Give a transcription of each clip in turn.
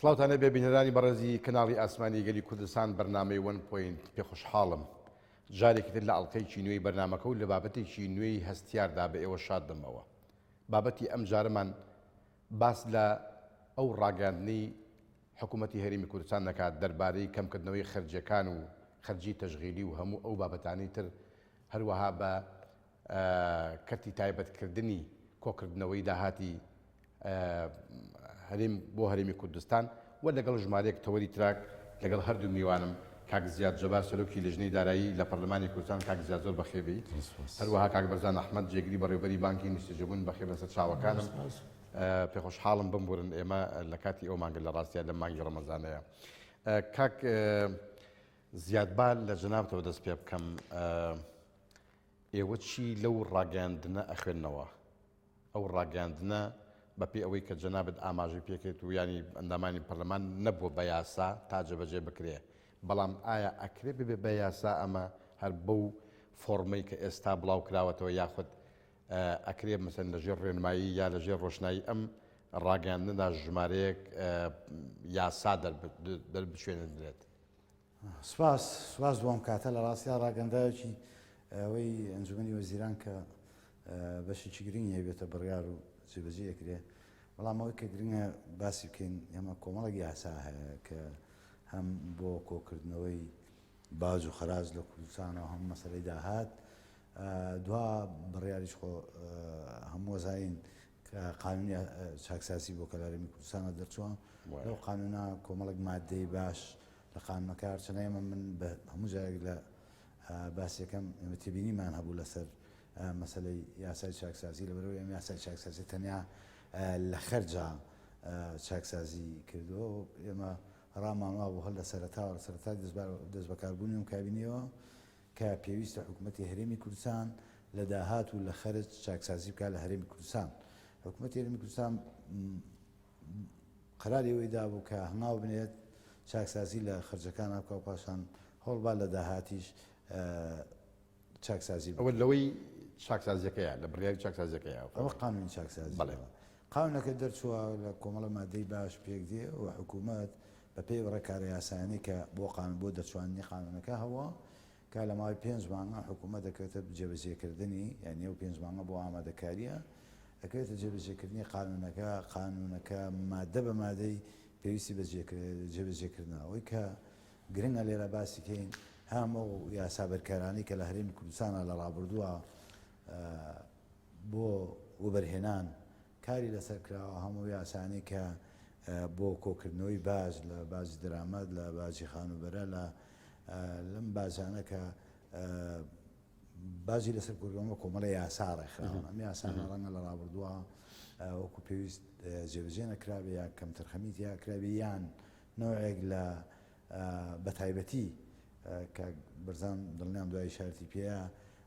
سڵاوتان لێبێ بینەرانی بەڕێزی کەناڵی ئاسمانی گەلی کوردستان بەرنامەی وەن پۆینت پێخۆشحاڵم جارێکی تر لە ئەڵلقەیەکی نوێی بەرنامەکە و لە بابەتێکی نوێی هەستیاردا بە ئێوە شاد بمەوە بابەتی ئەم جارەمان باس لە ئەو ڕاگەیاندنەی حکوومەتی هەرێمی کوردستان دەکات دەربارەی کەمکردنەوەی خەرجیەکان و خەرجی تەشغیلی و هەموو ئەو بابەتانەی تر هەروەها بە کەرتی تایبەتکردنی کۆکردنەوەی داهاتی هەرێم بۆ هەرێمی کوردستان و لەگەڵ ژمارەیەک تەوەری تراک لەگەڵ هەردوو میوانم کاک زیاد جەبار سەرۆکی لێژنەی دارایی لە پەرلەمانی کوردستان کاک زیاد زۆر بەخێربێی هەروەها کاک بەرزان ئەحمەد جێگری بەڕێوبەری بانکی نیشتەجێبوون بەخێر لەسەر چاوەکانم پێخۆشحاڵم بمبورن ئێمە لە کاتی ئەو مانگە لە ڕاستیا لە مانگی ڕەمەزانەیە کاک زیاد با لە جەنابتەوە دەست پێ بکەم ئێوە چی لەو ڕاگەیاندنە ئەخوێننەوە؟ ئەو ڕاگەیاندنە بەپێی ئەوەی کە جەنابت ئاماژەی پێکرد و یانی ئەندامانی پەرلەمان نەبووە بە یاسا تا جێبەجێ بکرێ، بەڵام ئایا ئەکرێ ببێ بە یاسا ئەمە هەر بەو فۆڕمەی کە ئێستا بڵاو کراوەتەوە یاخود ئەکرێ مەسەن لە ژێر ڕێنمایی یا لە ژێر ڕۆشنایی ئەم ڕاگەیاندنەدا ژمارەیەک یاسا دەربچوێنرێت؟ سوپاس سوپاس بۆ ئەم کاتە لە ڕاستیا ڕاگەندراوێکی ئەوەی ئەنجومەنی وەزیران کە بەشێکی گرنگی هەبێتە بڕیار و جێبەجێ ئەکرێ بەڵام ئەوەی کە گرنگە باسی بکەین ئێمە کۆمەڵێک یاسا هەیە کە هەم بۆ کۆکردنەوەی باج و خەراج لە کوردستانەوە هەم مەسەلەی داهات دوا بڕیاریش خۆ هەموو زانین کە قانونی چاکسازی بۆ کە لە هەرێمی کوردستانە دەرچووە لەو قانونە کۆمەڵێک مادەی باش لە قانونەکە هەرچەنە ئێمە من بە هەموو جارێک لە باسیەکەم ئێمە تێبینیمان هەبوو لەسەر مەسەلەی یاسای چاکسازی لەبەرەوەی ئەم یاسای چاکسازی تەنیا لە خەرجا چاکسازی کردووە و ئێمە ڕامان وابوو هەر لە سەرەتاوە لە سەرەتای دەست بەکاربوونی ئەم کابینەیەوە کە پێویستە حکوومەتی هەرێمی کوردستان لە داهات و لە خەرج چاکسازی بکات لە هەرێمی کوردستان. حکوومەتی هەرێمی کوردستان قەراری ئەوەی دابوو کە هەنگاو بنێت چاکسازی لە خەرجەکانا بکا و پاشان هەوڵ با لە داهاتیش چاکسازی ئەوە بکات. لەوەی چاکسازیەکەیە لە بڕیاری چاکسازیەکەیە ئەوە قانونی چاکسازی بەڵێ. قانونەکە دەرچووە لە کۆمەڵە مادەی باش پێک دێ و حکوومەت بە پێی ئەو ڕێکارە یاسایانەی کە بۆ قانون بۆ دەرچواندنی قانونەکە هەبووە کە لە ماوەی پێنج مانگە حکوومەت دەکەوێتە جێبەجێکردنی یانی ئەو پێنج مانگە بۆ ئامادەکارییە ئەکەوێتە جێبەجێکردنی قانوونەکە، قانوونەکە مادە بە مادەی پێویستی بە جێبەجێکردنە. ئەوەی کە گرنگە لێرە باسی کەین هەم ئەو یاسا بەرکارانەی کە لە هەرێمی کوردستانە لە ڕابردووە بۆ وەبەرهێنان کاری لەسەر کراوە، هەم ئەو یاسانەی کە بۆ کۆکردنەوەی باج لە باجی دەرامەت، لە باجی خانووبەرە، لە لەم باجانە کە باجی لەسەر کۆکردنەوە کۆمەڵە یاسا ڕێکخراون، ئەم یاسانە ڕەنگە لە ڕابردووە وەکو پێویست جێبەجێ نەکرابێ یا کەمتەرخەمی تیا کرابێ یان نەوعێک لە بەتایبەتی کاک بەرزان دڵنیام دوای شارتی پێیە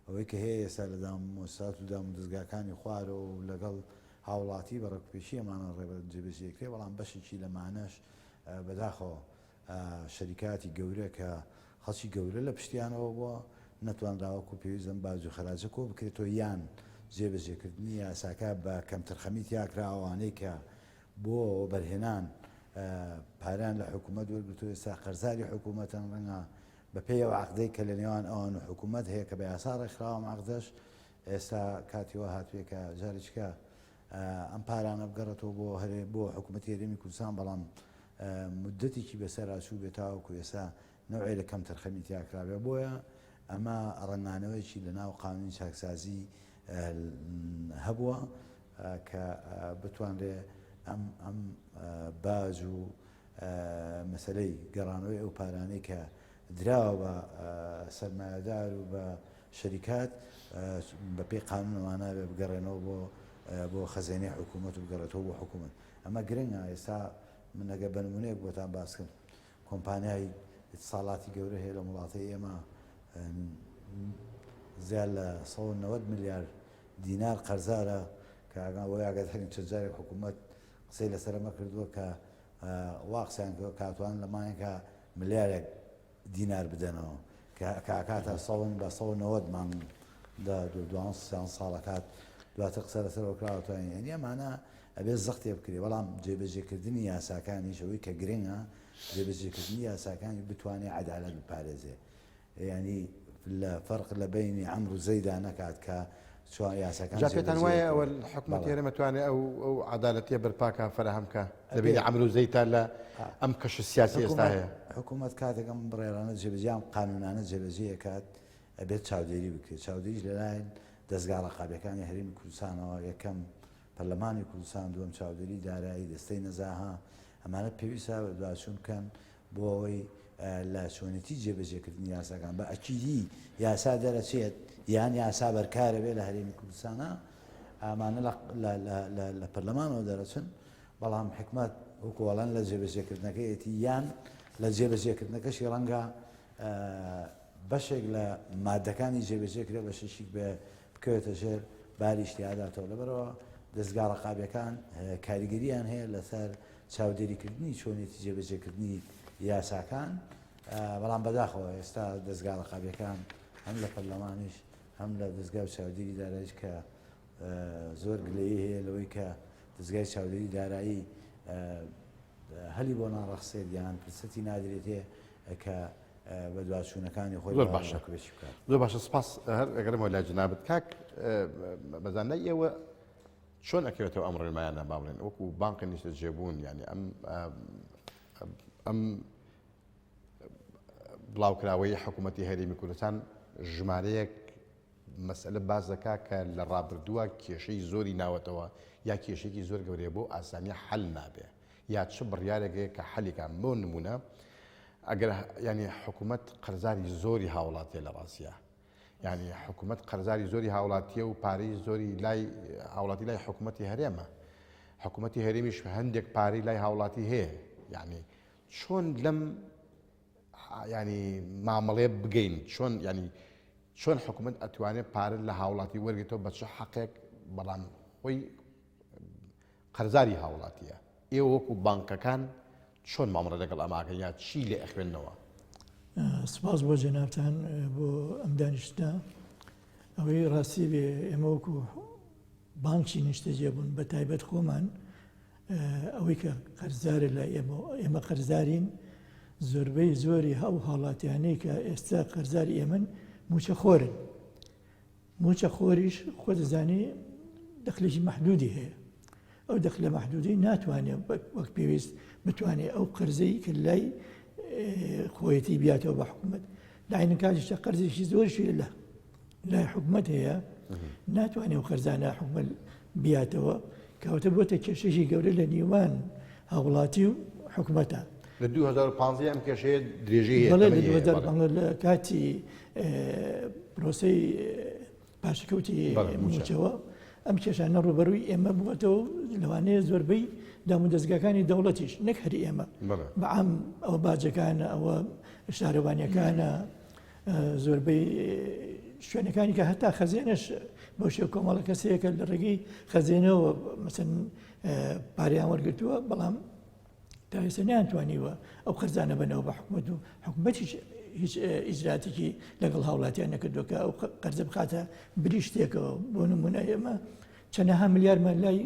ئەوەی کە هەیە ئێستا لە دام موسسات و دام و دەزگاکانی خوارەوە و لەگەڵ هاوڵاتی بە ڕێکوپێکی ئەمانە ڕێبە جێبەجێ کرێ بەڵام بەشێکی لەمانەش بەداخەوە شەریکاتی گەورە کە خەڵکی گەورە لە پشتیانەوە بووە نەتوانرا وەکو پێویست ئەم باج و خەراجە کۆ بکرێتەوە یان جێبەجێکردنی یاساکە بە کەمتەرخەمی تیا کرا ئەوانەی کە بۆ وەبەرهێنان پارەیان لە حکوومەت وەرگرتووە ئێستا قەرزاری حکوومەتن ڕەنگە بەپێی ئەو عەقدەی کە لە نێوان ئەوان و حکوومەت هەیە کە بە یاسا ڕێکخراوە ئەم عەقدەش ئێستا کاتی وا هاتووە کە جارێکیکە ئەم پارانە بگەڕێتەوە بۆ هەرێ بۆ حکوومەتی هەرێمی کوردستان بەڵام مودەتێکی بەسەرا چووبێ تاوەکو ئێستا نەوعێ لە کەمتەرخەمی تیا کرابێ بۆیە ئەمە ڕەنگانەوەیەکی لە ناو قانونی چاکسازی هەبووە کە بتوانرێ ئەم ئەم باج و مەسەلەی گەڕانەوەی ئەو پارانەی کە دراوە بە سەرمایەدار و بە شەریکات بەپێی قانون ئەوانە بێ بگەڕێنەوە بۆ بۆ خەزێنەی حکوومەت و بگەڕێتەوە بۆ حکوومەت ئەمە گرنگە ئێستا من ئەگەر بە نمونەیەک بۆتان باس کەم کۆمپانیای ئیتساڵاتی گەورە هەیە لەم وڵاتەی ئێمە زیاد لە 190 ملیار دینار قەرزارە کە ئەوەی ئاگادارین چەند جارێک حکوومەت قسەی لەسەر ئەمە کردووە کە وا قسەیان کردووە کە ئەتوانن لە مانگێکا ملیارێک دینار بدەنەوە کە ئەکاتە سەد بە 190 مانگ دە دوانزە سیانزە ساڵ ئەکات. دواتر قسە لەسەر ئەوە کراوە توانین یانی ئەمانە ئەبێ زەختێ بکرێ بەڵام جێبەجێکردنی یاساکانیش ئەوەی کە گرنگە جێبەجێکردنی یاساکانی بتوانێ عەدالەت بپارێزێ یانی لە فەرق لە بەینی عەمر و زەیدا نەکات کە چوان یاساکان جا پێتان وایە ئەوە حکومەتی هەرێم ئەتوانێ ئەو ئەو عەدالەتیە بەرپاکا فەراهەم کا لە بەینی عەمر و زەیتا لە ئەم کەشە سیاسی ئێستا هەیە؟ حکوومەت کاتێک ئەم بڕیارانە جێبەجێ ئەم قانونانە جێبەجێ ئەکات ئەبێت چاودێری بکرێت چاودێریش لەلایەن دەزگا ڕەقابیەکانی هەرێمی کوردستانەوە یەکەم پەرلەمانی کوردستان دووەم چاودێری دارایی دەستەی نەزاهە ئەمانە پێویستە بەدواچوون بکەن بۆ ئەوەی لە چۆنێتی جێبەجێکردنی یاساکان بە ئەکیدی یاسا دەرەچێت یان یاسا بەرکارە بێ لە هەرێمی کوردستانە ئامانە لە پەرلەمانەوە دەرەچن بەڵام حکومەت وەکوڵەن لە جێبەجێکردنەکەیەتی یان لە جێبەجێکردنەکەشی ڕەنگە بەشێک لە مادەکانی جێبەجێ کرێ بەشێکی بکەوێتە ژێر باری ئیجتیهاداتەوە لەبەرئەوە دەزگا ڕەقابیەکان کاریگەریان هەیە لەسەر چاودێریکردنی چۆنێتی جێبەجێکردنی یاساکان بەڵام بەداخەوە ئێستا دەزگا ڕەقابیەکان هەم لە پەرلەمانیش هەم لە دەزگا و چاودێری دارایش کە زۆر گلەیی هەیە لەوەی کە دەزگای چاودێری دارایی هەلی بۆ ناڕەخسێت یان فرسەتی نادرێتێ کە بەدواچوونەکانی خۆی زۆر باشە زۆر باشە سپاس هەر ئەگەرمەوە لای جنابت کاک بەزان لای ئێوە چۆن ئەکەوێتەوە ئەم ڕێنمایانە با بڵێن وەکو بانقی نیشتەجێبوون یعنی ئەم ئەم بڵاوکراوەی حکوومەتی هەرێمی کوردستان ژمارەیەک مەسئلە باس دەکا کە لە ڕابردووە کێشەی زۆری ناوەتەوە یا کێشەیەکی زۆر گەورەیە بۆ ئاسانیە حەل نابێ یا چ بڕیارێک هەیە کە حەلی کا بۆ نمونە ئەگەر ینی حکوومەت قەرزاری زۆری هاوڵاتیە لە ڕاستە یعنی حکوومەت قەرزاری زۆری هاوڵاتیە و پارەی زۆری لای هاوڵاتی لای حکوومەتی هەرێمە حکوومەتی هەرێمیش هەندێک پارەی لای هاوڵاتی هەیە یعنی چۆن لەم ینی مامەڵێ بگەین چۆن ینی چۆن حکومەت ئەتوانێت پارە لە هاوڵاتی وەرگێتەوە بە چ حەقێک بەڵام خۆی قەرزاری هاوڵاتیە ئێوە وەکو بانکەکان چۆن مامەڵە لەگەڵ ئەماکەن یا چی لێ ئەخوێندنەوە؟ سپاس بۆ جەنابتان بۆ ئەم دانیشتنە. ئەوەی ڕاستی بێ ئێمە وەکو بانکی نیشتەجێ بوون بە تایبەت خۆمان ئەوەی کە قەرزارە لای ئێمە ئێمە قەرزارین زۆربەی زۆری ئەو هاوڵاتیانەی کە ئێستا قەرزاری ئێمن موچەخۆرن موچە خۆریش خۆ دەزانی دەخلێکی مەحدودی هەیە ئەو دەخلە مەحدودی ناتوانێت وەک پێویست بتوانێت ئەو قەرزەی کە لای خۆیەتی بیاتەوە بە حکوومەت لای کاتیشتا قەرزێکی زۆرشی لە لای حکومەت هەیە ناتوانێت ئەو قەرزانە حکومەت بیاتەوە کەواتە بۆتە کێشەیەکی گەورە لە نیوان هاوڵاتی و حکومەتە. لە 2015 ئەم کێشەیە درێژەی هەیە. بەڵێ لە 2015 لە کاتی پرۆسەی پاشەکەوتی مووچەوە ئەم کێشانە ڕووبەرووی ئێمە بووەتەوە لەوانەیە زۆربەی دامودەزگاکانی دەوڵەتیش نەک هەر ئێمە بەعام ئەوە باجەکانە ئەوە شارەوانیەکانە زۆربەی شوێنەکانی کە هەتا خەزێنەش بەو شێوە کۆمەڵە کەسەیەکە لە ڕێگەی خەزێنەوە مەسەن پاریان وەرگتووە بەڵام تا ئێستا نەیانتوانیوە ئەو قەرزانە بەنەوە بە حکومەت و حکومەتیش هیچ ئیجراتێکی لەگەڵ هاوڵاتیان نەکردووە کە ئەو قەرزە بخاتە بری شتێکەوە بۆ نمونە ئێمە چەنەها ملیارمان لای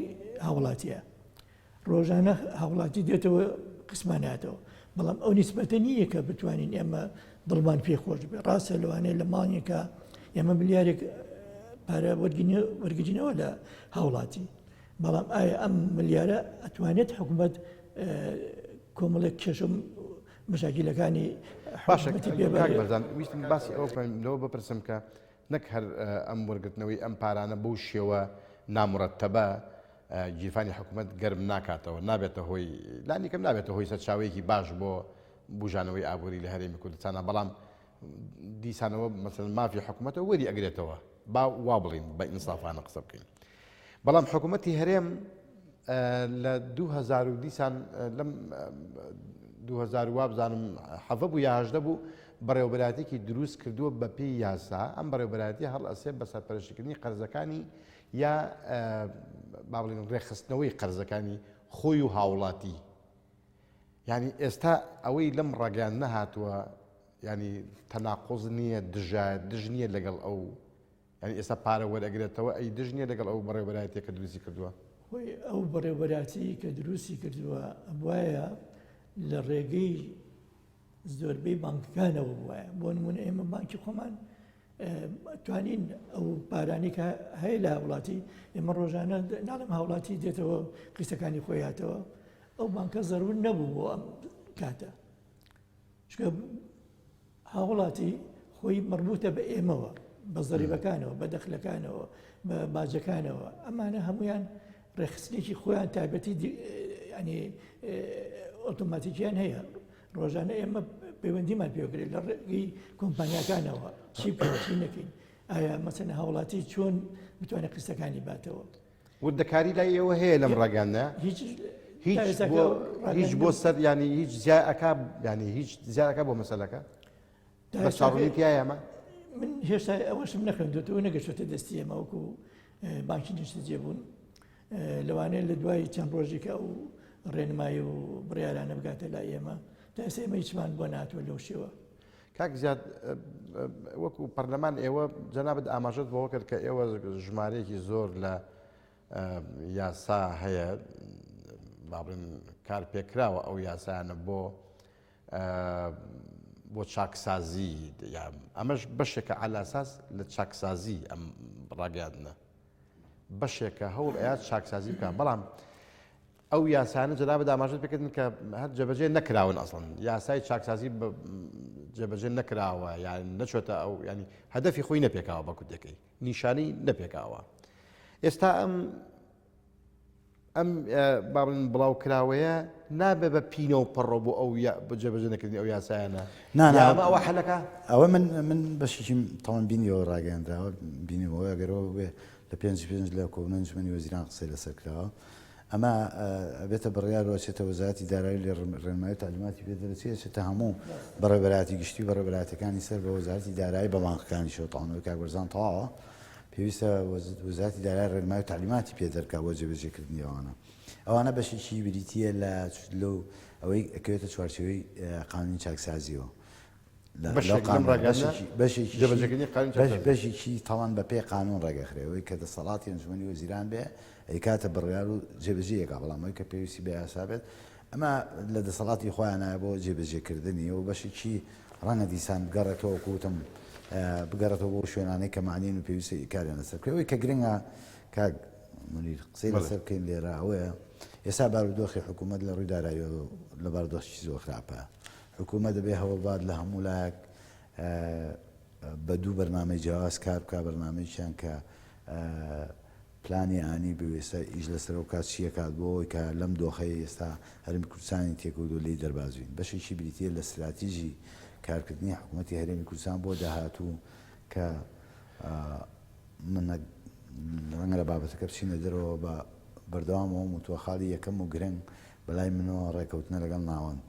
هاوڵاتیە ڕۆژانە هاوڵاتی دێتەوە قسماناتەوە بەڵام ئەو نیسبەتە نییە کە بتوانین ئێمە دڵمان پێ خۆش بێ ڕاستە لەوانەیە لە مانگێکە ئێمە ملیارێک پارە وەرگرینەوە لە هاوڵاتی بەڵام ئایا ئەم ملیارە ئەتوانێت حکوومەت کۆمەڵێک کێشە مشاکیلەکانی باشە بەرزان ویستم باسی ئەوە بکەم لەوە بپرسم کە نەک هەر ئەم وەرگرتنەوەی ئەم پارانە بەو شێوە نامرەتەبە گیرفانی حکوومەت گەرم ناکاتەوە نابێتە هۆی لانیکەم نابێتە هۆی سەرچاوەیەکی باش بۆ بژانەوەی ئابووری لە هەرێمی کوردستانە بەڵام دیسانەوە مەسەلەن مافی حکوومەتە وەری ئەگرێتەوە با وا بڵین بە ئینسافانە قسە بکەین بەڵام حکوومەتی هەرێم لە 2000 و دیسان لەم 2000 وابزانم حەڤە بوو یا هەژدە بوو بەڕێوەبەرایەتێکی دروست کردووە بە پێی یاسا ئەم بەڕێوەبەرایەتی هەڵئەسێ بە سەرپەرشتیکردنی قەرزەکانی یا با بڵێن ڕێکخستنەوەی قەرزەکانی خۆی و هاوڵاتی یعنی ئێستا ئەوەی لەم ڕاگەیاندنە هاتووە یعنی تەناقوز نییە دژە دژ نییە لەگەڵ ئەو. یانی ئێستا پارە وەرئەگرێتەوە ئەی دژ نییە لەگەڵ ئەو بەڕێوەبەرایەتیە کە دروستی کردووە؟ خۆی ئەو بەڕێوەبەرایەتی کە دروستی کردووە ئەبوایە لە ڕێگەی زۆربەی بانکەکانەوە بوایە بۆ نمونە ئێمە بانکی خۆمان توانین ئەو پارانی کە هەیە لە هاوڵاتی ئێمە ڕۆژانە ناڵم هاوڵاتی دێتەوە قیستەکانی خۆی هاتەوە ئەو بانکە زەرور نەبوو بۆ ئەم کاتە چونکە هاوڵاتی خۆی مەربوتە بە ئێمەوە، بە زەریبەکانەوە، بە دەخلەکانەوە، بە باجەکانەوە، ئەمانە هەمویان ڕێکخستنێکی خۆیان تایبەتی ینی ئۆتۆماتیکیان هەیە. ڕۆژانە ئێمە پەیوەندیمان پێوەگرێت لە ڕێگەی کۆمپانیاکانەوە چی بکەین چی نەکەین ئایا مەسەن هاوڵاتی چۆن بتوانێت قسەکانی باتەوە وردەکاری لای ئێوە هەیە لەم ڕاگەیاندنە؟ هیچ هیچ بۆ هیچ بۆ سەر ینی هیچ زیاد ئەکا ینی هیچ زیاد ئەکا بۆ مەسەلەکە بە چاڕوونی تایە ئەمە؟ من هێشتا ئەوەشم نەخوێندوێتەوە نەگەشتە دەستی ئێمە وەکو بانکی نیشتەجێ بوون لەوانەیە لە دوای چەند ڕۆژێکە ئەو ڕێنمایی و بڕیارانە بگاتە لای ئێمە تا ئێستا ئێمە هیچمان بۆ ناتوە لەو شێوە کاک زیاد وەکو پەرلەمان ئێوە جەنابت ئاماژەت بەوە کرد کە ئێوە ژمارەیەکی زۆر لە یاسا هەیە با بڵێن کار پێکراوە ئەو یاسایانە بۆ بۆ چاکسازی ئەمەش بەشێکە عەلاساس لە چاکسازی ئەم ڕاگەیاندنە بەشێکە هەوڵ ئەیات چاکسازی بکە بەڵام ئەو یاسایانە جەنابت ئاماژەت پێکردن کە هەر جێبەجێ نەکراون ئەسڵەن یاسای چاکسازی جێبەجێ نەکراوە یان نەچۆتە ئەو ینی هەدەفی خۆی نەپێکاوە بە کوردەکەی نیشانەی نەپێکاوە ئێستا ئەم ئەم باڵن بڵاو کراوەیە نابێ بە پینە و پەڕۆ بۆ ئەو جێبەجێ نەکردنی ئەو یاسایانە نانامە ئەوە حەلەکە ئەوە من من بەشێکی تەوان بینیەوە ڕاگەیاندراوە بینیەوە ئەگەرەوە بێ لە پێنج پێنج لە کۆبوونەوەی ئەنجومەنی وەزیران قسەی لەسەر کراوە ئەمە ئەبێتە بڕیار و ئەچێتە وەزارەتی دارایی لێ ڕێنمایی و تەعلیماتی پێ دەرەچێ ئەچێتە هەموو بەڕێوەبەرایەتی گشتی و بەڕێوەبەرایەتیەکانی سەر بە وەزارەتی دارایی بە بانقەکانیشەوە تەواو ئەوەی کاک بەرزان تەواوە پێویستە وەزارەتی دارایی ڕێنمایی و تەعلیماتی پێ دەرکا بۆ جێبەجێکردنی ئەوانە ئەوانە بەشێکی بریتییە لە لەو ئەوەی ئەکەوێتە چوارچێوەی قانونی چاکسازیەوە بەشێکی تاوان بە پێی قانون ڕێگەخرێ ئەوەی کە دەسەڵاتی ئەنجومەنی وەزیران بێ ئەیکاتە بڕیار و جێبەجێ ئەکا بەڵام ئەوەی کە پێویستی بە یاسا بێت ئەمە لە دەسەڵاتی خۆیانایە بۆ جێبەجێکردنی و بەشێکی ڕەنگە دیسان بگەڕێتەوە وەکو وتم بگەڕێتەوە بۆ شوێنانەی کە معنین و پێویستە کاریان لەسەر بکرێ ئەوەی کە گرنگە کاک منیر قسەی لەسەر بکەین لێرە ئەوەیە ئێستا بارودۆخی حکوومەت لە ڕووی داراییەوە لە بارودۆخێکی زۆر خراپە حکوومەت دەبێ هەوڵبات لە هەموو لایەک بە دوو بەرنامەی جیاواز کار بکا، بەرنامەیەکیان کە پلانی ئانی بێ و ئێستا ئیش لەسەرەوە بکات چی ئەکات بۆ ئەوەی کە لەم دۆخەی ئێستا هەرێمی کوردستانی تێکەوتووە لێی دەرباز بین. بەشێکی بریتییە لە ستراتیژی کارکردنی حکوومەتی هەرێمی کوردستان بۆ داهاتوو کە من ڕەنگە لە بابەتەکە بچینە دەرەوە بە بەردەوام ئەوەم وتووە خاڵی یەکەم و گرنگ بەلای منەوە ڕێکەوتنە لەگەڵ ناوەند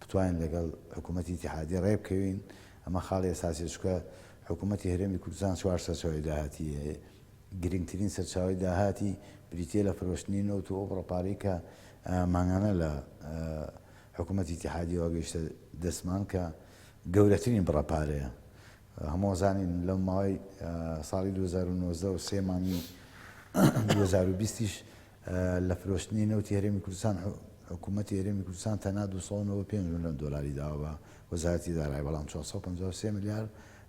بتوانین لەگەڵ حکوومەتی ئیتیحادی ڕێ بکەوین، ئەمە خاڵی ئەساسیە، چونکە حکوومەتی هەرێمی کوردستان چوار سەرچاوەی داهاتی هەیە، گرنگترین سەرچاوەی داهاتی بریتییە لە فرۆشتنی نەوت و ئەو بڕە پارەی کە مانگانە لە حکوومەتی ئیتیحادیەوە گەیشتە دەستمان کە گەورەترین بڕە پارەیە. هەموو زانین لەم ماوەی ساڵی 2019 و سێ مانگی 2020 یش لە فرۆشتنی نەوتی هەرێمی کوردستان حکوومەتی هەرێمی کوردستان تەنها 295 ملیۆن دۆلاری داوە بە وەزارەتی دارایی بەڵام 453 ملیار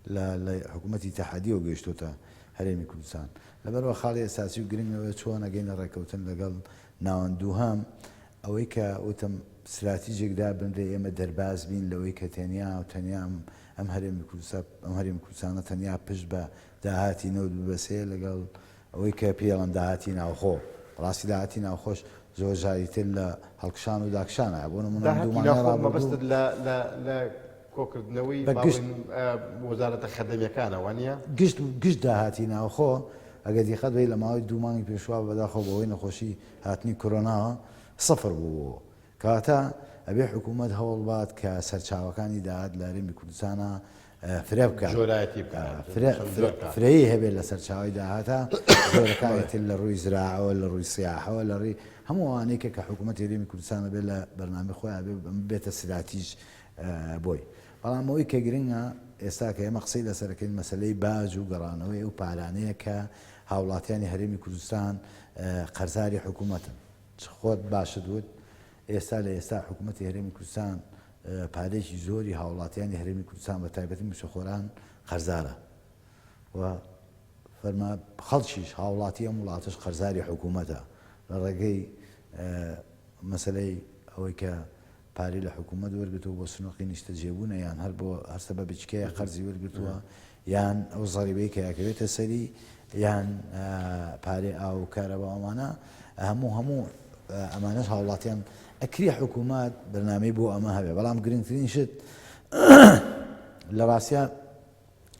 لە لە حکوومەتی ئیتیحادیەوە گەیشتۆتە هەرێمی کوردستان لەبەرئەوە خاڵی ئەساسی و گرنگ ئەوەیە چۆن ئەگەینە ڕێککەوتن لەگەڵ ناوەند دووهەم ئەوەی کە وتم ستراتیجێک دابنرێ ئێمە دەرباز بین لەوەی کە تەنیا و تەنیا ئەم هەرێمی کوردستان ئەم هەرێمی کوردستانە تەنیا پشت بە داهاتی نەوت ببەسێ لەگەڵ ئەوەی کە پێی ئەڵێن داهاتی ناوخۆ، بەڕاستی داهاتی ناوخۆش زۆر جاری تر لە هەڵکشان و داکشانایە، بۆ نموونە ئەم داهاتی دوو مانگەی ناوخۆ ڕابردوو مەبەستت لە لە لە کۆکردنەوەی بە با گشت بڵێین وەزارەتە خەدەمیەکانە وانیە؟ گشت گشت داهاتی ناوخۆ ئەگەر دیقەت بەی لە ماوەی دوو مانگی پێشووا بەداخەوە بەهۆی نەخۆشی هاتنی کۆرۆناوە سفر بوو بۆ کەواتە ئەبێ حکوومەت هەوڵ بات کە سەرچاوەکانی داهات لە هەرێمی کوردستانا فرە بکات، جۆرایەتی بکات، فرە چەند فرە جۆر بکات. فرەیی هەبێت لە سەرچاوەی داهاتە جۆرەکانی بەڵێ. تر لە ڕووی زراعەوە، لە ڕووی سیاحەوە، لە ڕووی هەموو ئەوانەی کە کە حکوومەتی هەرێمی کوردستان ئەبێ لە بەرنامەی خۆیا بێ ببێتە ستراتیژ بۆی. بەڵام ئەوەی کە گرنگە ئێستا کە ئێمە قسەی لەسەر ئەکەین مەسەلەی باج و گەڕانەوەی ئەو پارانەیە کە هاوڵاتیانی هەرێمی کوردستان قەرزاری حکوومەتن. چ خۆت باشت وت ئێستا لە ئێستا حکوومەتی هەرێمی کوردستان پارەیەکی زۆری هاوڵاتیانی هەرێمی کوردستان بە تایبەتی مووچەخۆران قەرزارە و فەرما خەڵکیش هاوڵاتی ئەم وڵاتەش قەرزاری حکوومەتە لە ڕێگەی مەسەلەی ئەوەی کە پارەی لە حکوومەت وەرگرتووە بۆ سنووقی نیشتەجێبوونە یان هەر بۆ هەر سەبەبێکی کەیە قەرزی وەرگرتووە یان ئەو زەریبەی کە ئەکەوێتە سەری یان پارەی ئاو و کارەبا ئەمانە هەموو هەموو ئەمانەش هاوڵاتیان ئەکری حکوومەت بەرنامەی بۆ ئەمە هەبێ بەڵام گرنگترین شت لە ڕاستە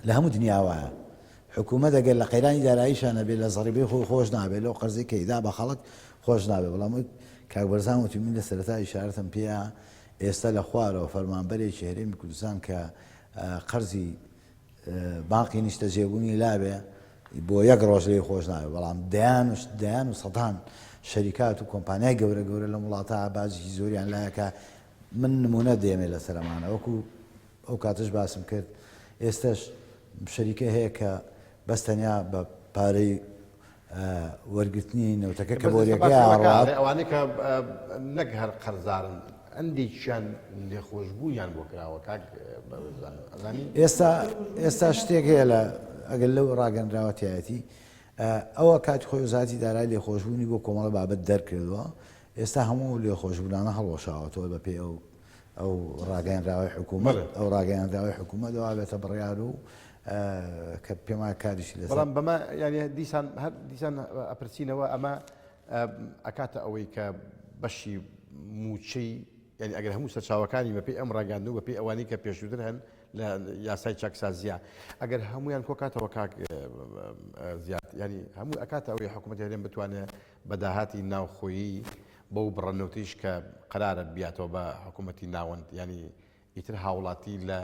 لە هەموو دنیا وایە حکوومەت ئەگەر لە قەیرانی داراییشا نەبێ لە زەڕیبەی خۆی خۆش نابێ لەو قەرزەی کە ئیدا بە خەڵک خۆش نابێ بەڵام وەک کاک بەرزان وتی من لە سەرەتا ئیشارەتم پێیە ئێستا لە خوارەوە فەرمانبەرێکی هەرێمی کوردستان کە قەرزی بانقی نیشتەجێبوونی لابێ بۆ یەک ڕۆژ لێی خۆش نابێ بەڵام دەیان و دەیان و سەدان شەریکات و کۆمپانیای گەورە گەورە لەم وڵاتە باجێکی زۆریان لایە کە من نمونە دێمێ لەسەر ئەمانە وەکو ئەو کاتەش باسم کرد ئێستەش شەریکە هەیە کە بەس تەنیا بە پارەی وەرگرتنی نەوتەکە کە بۆریەکەی ئاڕات. ئەوانەی کە نەک هەر قەرزارن هەندێکیان لێخۆشبوونیان بۆ کراوە کاک بەرزان ئەزانی؟ ئێستا ئێستا شتێک هەیە لە ئەگەر لەو ڕاگەنراوە تایەتی ئەوە کاتی خۆی وەزارەتی دارایی لێخۆشبوونی بۆ کۆمەڵە بابەت دەرکردووە ئێستا هەموو لێخۆشبوونانە هەڵوەشاوەتەوە بەپێی ئەو ئەو ڕاگەیەنراوەی حکوومەت ئەو ڕاگەیەنراوەی حکوومەت وا بێتە بڕیار و کە پێم وایە کاریشی لەسەر بەڵام بەمە یعنی دیسان هەر دیسان ئەپرسینەوە ئەمە ئەکاتە ئەوەی کە بەشی مووچەی یعنی ئەگەر هەموو سەرچاوەکانی بەپێی ئەم ڕاگەاندن و بەپێی ئەوانەی کە پێشووتر هەن لە یاسای چاکسازیە ئەگەر هەمویان کۆکاتەوە کاک زیاد ینی هەموو ئەکاتە ئەوەی حکوومەت هەرێم بتوانێت بە داهاتی ناوخۆیی بەو بڕە نەوتەیش کە قەرارە بیاتەوە بە حکوومەتی ناوەند یانی ئیتر هاوڵاتی لە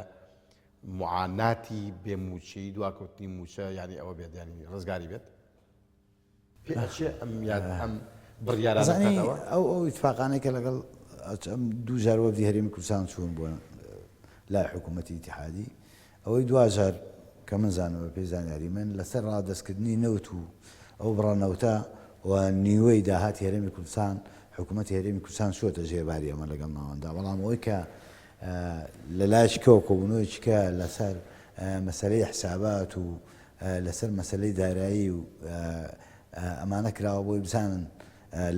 معاناتی بێ مووچەیی دواکەوتنی مووچە یانی ئەوە بێت یانی ڕزگاری بێت پێ ئەچێ ئەم یاد ئەم بڕیارانە زانی بکاتەوە؟ ئەو ئەو ئیتفاقانەی کە لەگەڵ ئەم دوو جار وەفدی هەرێمی کوردستان چوون بۆ لای حکوومەتی ئیتیحادی ئەوەی دواجار کە من زانم بە پێی زانیاری من لەسەر ڕادەستکردنی نەوت و ئەو بڕە نەوتە و نیوەی داهاتی هەرێمی کوردستان حکوومەتی هەرێمی کوردستان چووەتە ژێر باری ئەمە لەگەڵ ناوەندا بەڵام ئەوەی کە لە لایەکی کەوە کۆبوونەوەیەکی کە لەسەر مەسەلەی حسابات و لەسەر مەسەلەی دارایی و ئەمانە کراوە بۆی بزانن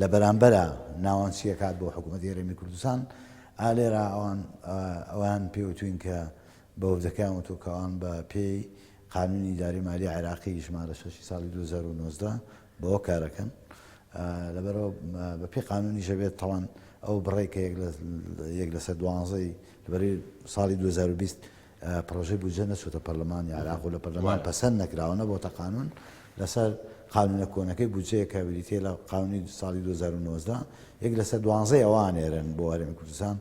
لە بەرامبەرا ناوەند چی ئەکات بۆ حکوومەتی هەرێمی کوردستان ئا لێرە ئەوان ئەوان پێوتوین کە بە وەفدەکەیان وتووە کە ئەوان بە پێی قانونی ئیدارەی مالی عێراقی ژمارە شەشی ساڵی 2019 بەوە کارەکەن لەبەرەوە بە پێی قانونیش ئەبێت تەوان ئەو بڕێک کە یەک لەسەر دوانزەی لەبەری ساڵی 2020 پرۆژەی بودجە نەچووتە پەرلەمانی عێراق و لە پەرلەمان پەسەند نەکراوە نەبۆتە قانون لەسەر قانونە کۆنەکەی بودجەیە کە بریتیە لە قانونی ساڵی 2019 یەک لەسەر دوانزەی ئەوە ئەنێرن بۆ هەرێمی کوردستان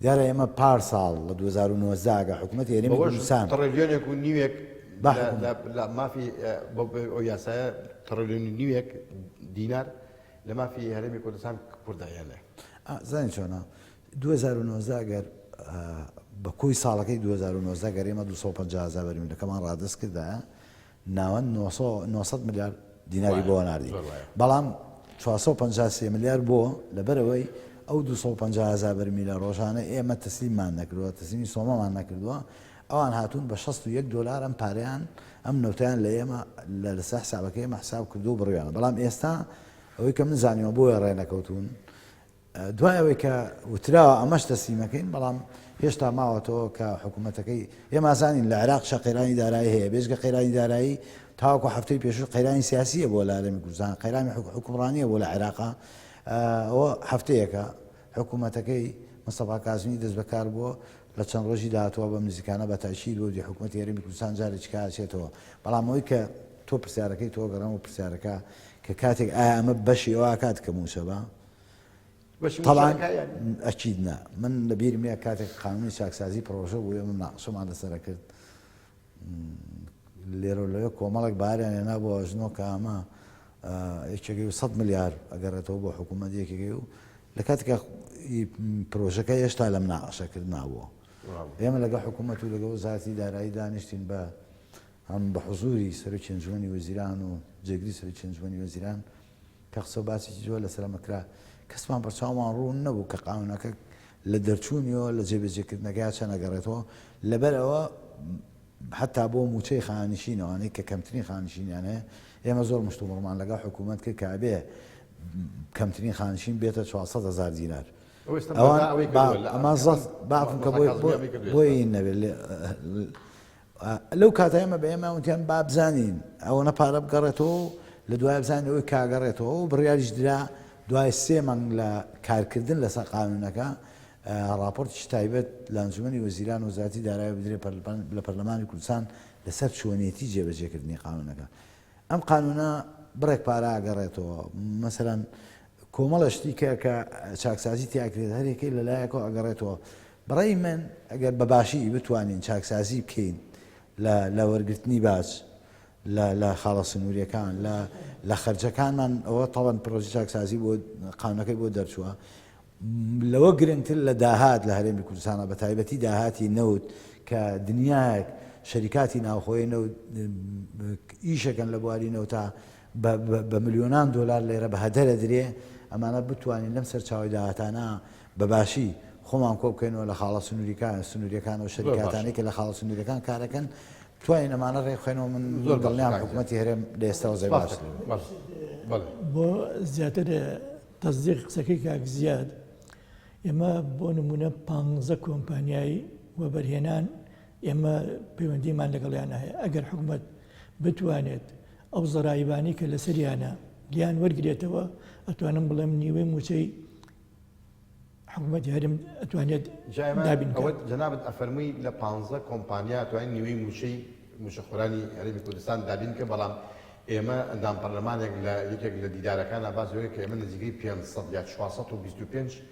دیارە ئێمە پار ساڵ لە 2019 ئەگە حکوومەتی هەرێمی کوردستان تڕلیۆنێک و نیوێک لە مافی ئەو یاسایە تڕلیۆن و نیوێک دینار لە مافی هەرێمی کوردستان کوردایانە. زانی چۆنە 2019 ئەگەر بە کۆی ساڵەکەی 2019 گەر ئێمە 250 هەزار بەرمیلەکەمان ڕادەست کردایە ناوەند 900 ملیار دیناری بۆ ناردی بەڵام 453 ملیار بۆ لەبەرەوەی ئەو 250 هەزار بەرمیلە ڕۆژانە ئێمە تەسلیممان نەکردووە تەسلیمی سۆمامان نەکردووە ئەوان هاتوون بە 61 دۆلار ئەم پارەیان ئەم نەوتیان لە ئێمە لە لەسەر حسابەکەی ئێمە حساب کردو و بڕیانە بەڵام ئێستا ئەوەی کە من زانیوە بۆیە ڕێنەکەوتون دوای ئەوەی کە وتراوە ئەمەش تەسلیمەکەین، بەڵام هێشتا ماوەتەوە کە حکوومەتەکەی، ئێمە ئەزانین لە عێراقیشا قەیرانی دارایی هەیە، بێجگە قەیرانی دارایی تاوەکو هەفتەی پێشوو قەیرانی سیاسی هەبووە لە هەرێمی کوردستان، قەیرانی حوکمڕانی هەبووە لە عێراقا، ئەوە هەفتەیەکە حکوومەتەکەی مستەفا کازمی دەستبەکار بووە، لە چەند ڕۆژی داهاتووە بەم نزیکانە بە تەئکید وەفدی حکوومەتی هەرێمی کوردستان جارێکی کە ئەچێتەوە، بەڵام ئەوەی کە تۆ پرسیارەکەی تۆ گەڕێمەوە پرسیارەکە کە کاتێک ئایا ئەمە بەشی ئەوە ئەکات کە مووچە بە؟ طبعا ئەکید نا من لە بیرم نیە کاتێک قانونی چاکسازی پڕۆژە بوو ئێمە مناقشەمان لەسەر کرد لێرە لەوێ کۆمەڵێک باریان هێنا بۆ ئەژنۆ کە ئەمە یەکێکی و 100 ملیار ئەگەڕێتەوە بۆ حکوومەت یەکێکی و لە کاتێکا پرۆژەکە هێشتا لە مناقشەکرد نابووە. ئێمە لەگەڵ حکوومەت و لەگەڵ وەزارەتی دارایی دانیشتین بە هەم بە حزوری سەرۆکی ئەنجومەنی وەزیران و جێگری سەرۆکی ئەنجومەنی وەزیران کە قسە و باسێکی زۆر لەسەر ئەمە کرا، کەسمان بەرچاومان ڕوون نەبوو کە قانوونەکە لە دەرچوونیەوە لە جێبەجێکردنەکەیا چەند ئەگەڕێتەوە، لەبەر ئەوە حەتا بۆ مووچەی خانەنشین ئەوانەی کە کەمترین خانەنشینیان هەیە ئێمە زۆر مشتومڕمان لەگەڵ حکوومەت کرد کە ئەبێ کەمترین خانەنشین بێتە 400 هەزار دینار. ئەوان ئەمە زەخت با کە بۆی نەبێت لەو کاتە ئێمە بە ئێمە وتیان با بزانین ئەوەنە پارە بگەڕێتەوە و لە دوای بزانین ئەوەی کاگەڕێتەوە و بڕیاریش درا دوای سێ مانگ لە کارکردن لەسەر قانونەکە ڕاپۆرتیش تایبەت لە ئەنجومەنی وەزیران و وەزارەتی دارایی بدرێت لە پەرلەمانی کوردستان لەسەر چۆنیەتی جێبەجێکردنی قانونەکە. ئەم قانونە بڕێک پارە ئەگەڕێتەوە مەسەلەن کۆمەڵە شتی کە کە چاکسازی تیاکرێت هەرێکەی لەلایەکەوە ئەگەڕێتەوە بەڕای من ئەگەر بە باشی بتوانین چاکسازی بکەین لە لە وەرگرتنی باج لە لە خاڵە سنووریەکان لە لە خەرجەکانمان ئەوە تەڵەن پرۆژی چاکسازی بۆ قانونەکەی بۆ دەرچووە لەوە گرنگتر لە داهات لە هەرێمی کوردستانە بە تایبەتی داهاتی نەوت کە دنیایەک شەریکاتی ناوخۆی نەوت ئیشەکەن لە بواری نەوتا بە ملیۆنان دۆلار لێرە بە هەدەرە درێ ئەمانە بتوانین لەم سەرچاوی داهاتانە بە باشی خۆمان کۆ بکەینەوە لە خاڵە سنووریەکان سنووریەکان و شەریکاتانی کە لە خاڵە سنووریەکان کارەکەن توانین ئەمانە ڕێکخێنەوە من زۆر دڵنیام حکوومەتی هەرێم لە ئێستاوە زۆر باش بۆ زیاتر تەسدیق قسەکەی کاک زیاد، ئێمە بۆ نموونە پانزە کۆمپانیای وەبەرهێنان ئێمە پەیوەندیمان لەگەڵیانە هەیە، ئەگەر حکومەت بتوانێت ئەو زەرایبانەی کە لەسەریانە لیان وەرگرێتەوە، ئەتوانم بڵێم نیوەی مووچەی حکومەتی هەرێم ئەتوانێت دابین بکات. ئەوە جەنابت ئەفەرمووی لە پانزە کۆمپانیا ئەتوانین نیوەی مووچەی مووچەخۆرانی هەرێمی کوردستان دابین بکەن، بەڵام ئێمە ئەندام پەرلەمانێک لە یەکێک لە دیدارەکانا باس لەوەی کە ئێمە نزیکەی 500 یا 425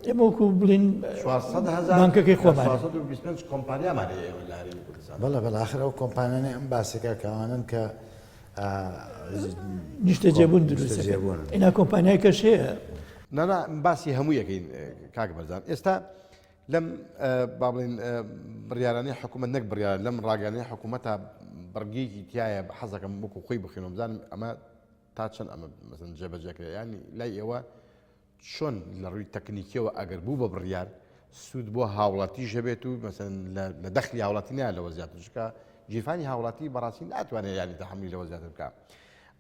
ئێمە وەکو بڵین 400 هەزار بانکەکەی خۆمان 425 کۆمپانیامان هەیە ئێمە لە هەرێمی کوردستان. بەڵێ بەڵێ ئاخر ئەو کۆمپانیانەی ئەم باسێکە کە ئەوانەن کە نیشتەجێبوون دروست ئینا کۆمپانیای کەش هەیە. نانا باسی هەموو یەکەین کاک بەرزان ئێستا لەم با بڵێن بڕیارانەی حکوومەت نەک بڕیار لەم ڕاگەیاندنەی حکوومەتە بڕگەیەکی تایە حەزەکەم وەکو خۆی بخوێنم بزانم ئەمە تا چەند ئەمە مەسەن جێبەجێ کرێ یانی لای ئێوە چۆن لە ڕووی تەکنیکیەوە ئەگەر بوو بە بڕیار سوود بۆ هاوڵاتیش هەبێت و مەسەن لە دەخلی هاوڵاتی نایە لەوە زیاتر چونکە گیرفانی هاوڵاتی بەڕاستی ناتوانێت یانی تەحەمولی لەوە زیاتر بکات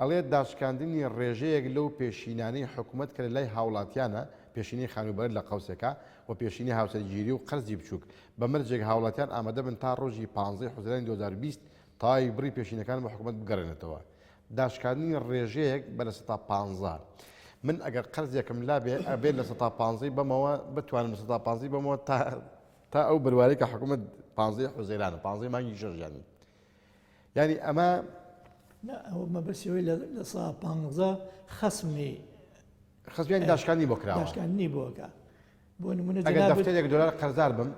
ئەڵێت داشکاندنی ڕێژەیەک لەو پێشینانەی حکومەت کە لە لای هاوڵاتیانە، پێشینەی خانووبەرە لە قەوسێکا، و پێشینەی هاوسەرگیری و قەرزی بچووک، بە مەرجێک هاوڵاتیان ئامادەبن تا ڕۆژی پانزەی حوزەیرانی 2020 تەواوی بڕی پێشینەکان بۆ حکومەت بگەڕێنێتەوە. داشکاندنی ڕێژەیەک بە 15%. من ئەگەر قەرزێکم لابێ ئەبێ لە سەتا پانزەی بەمەوە بتوانم لە سەتا پانزەی بەمەوە تا تا ئەو بروارەی کە حکومەت پانزەی حوزەیرانە پانزەی مانگی شەش یانی یانی ئەمە نا ئەوە مەبەستی ئەوەی لە سا پانزە خەسمی خەسمیان داشکاندنی بۆ کراوە داشکاندنی بۆ ئەکا بۆ نمونە ئەگەر دەفتەرێک دۆلار قەرزار بم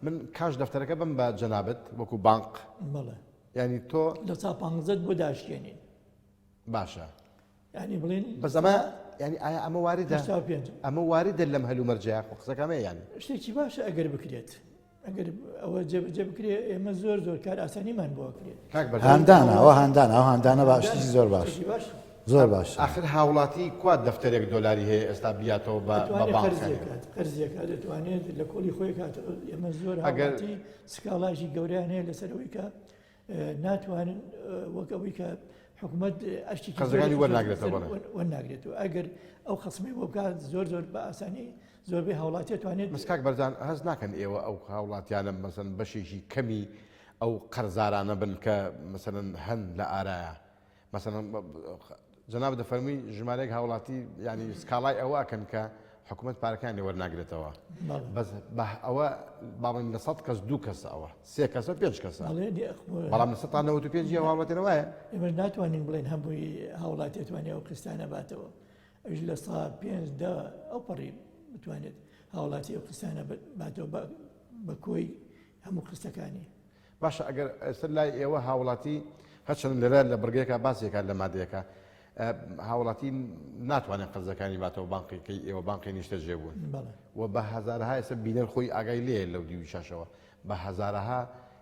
من کاش دەفتەرەکە بم بە جەنابت وەکو بانق بەڵێ یعنی تۆ لە سا پانزەت بۆ داشکێنین باشە یعنی بڵێن بەس ئەمە یعنی ئایا ئەمە واردە ئەمە واردە لەم هەلومەرجەیە خۆ قسەکەمە یعنی شتێکی باشە ئەگەر بکرێت ئەگەر ئەوە جێبەجێ بکرێ ئێمە زۆر زۆر کار ئاسانیمان بۆ ئەکرێت. کاک بەرزان هاندانە ئەوە هاندانە ئەو هاندانە باش شتێکی زۆر باش شتێکی باش. زۆر باش. ئاخر هاوڵاتی کوا دەفتەرێک دۆلاری هەیە ئێستا بیاتەوە بە بە دەتوانێت بانک قەرزێ کات قەرزێ کات دەتوانێت لە کۆڵی خۆی کاتەوە ئێمە زۆر ئەگەر هاوڵاتی سکاڵایکی گەورەیان هەیە لەسەر ئەوەی کە ناتوانن وەک ئەوەی کە حکوومەت ئەشتی قەرزەکانی وەرناگرێتەوە وەرناگرێتەوە ئەگەر ئەو خەسمی بۆ بکات زۆر زۆر بە ئاسانی زۆربەی هاوڵاتی توانێت بەس کاک بەرزان هەست ناکەن ئێوە ئەو هاوڵاتیانە مەسەن بەشێکی کەمی ئەو قەرزارانە بن کە مەسەن هەن لە ئارایە مەسەن جەناب دەفەرمووی ژمارەیەک هاوڵاتی ینی سکاڵای ئەوە ئەکەن کە حکوومەت پارەکانی لێ وەرناگرێتەوە بەس بە ئەوە باڵێن لە سەد کەس دوو کەس ئەوە سێ کەسە پێنج کەسە بەڵام لە 95 هاوڵاتیەوە وایە ئێمە ناتوانین بڵێن هەمووی هاوڵاتی توانێت ئەو قستانە باتەوە ئەویش لە سا پێنج دە ئەو پەڕی بتوانێت هاوڵاتی ئەو قستانە باتەوە بە کۆی هەموو قستەکانی. باشە ئەگەر ئێستا لای ئێوە هاوڵاتی هەرچەند لێرە لە بڕگەیەکە باسێکە لە مادەیەکە. هاوڵاتی ناتوانێت قەرزەکانی باتەوە بانقیکەی ئێوە بانقی نیشتەجێ بوون و بە هەزارەها ئێستا بینەر خۆی ئاگای لێ لەو دیوی شاشەوە بە هەزارەها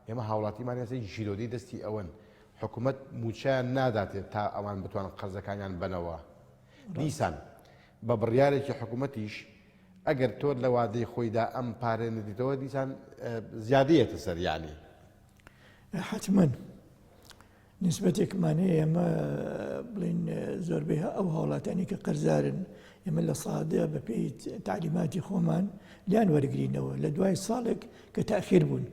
ئێمە هاوڵاتیمان ئێستا ژیرۆدەی دەستی ئەوەن حکوومەت مووچەیان ناداتێت تا ئەوان بتوانن قەرزەکانیان بەنەوە دیسان بە بڕیارێکی حکوومەتیش ئەگەر تۆ لە وادەی خۆیدا ئەم پارەیە نەدیتەوە دیسان زیادەیەتە سەر یانی. حەتمەن نیسبەتێکمان هەیە ئێمە بڵین زۆربەی ئەو هاوڵاتانی کە قەرزارن ئێمە لە سادە بە پێی تعلیماتی خۆمان لیان وەرگرینەوە لە دوای ساڵێک کە تاخیر بوون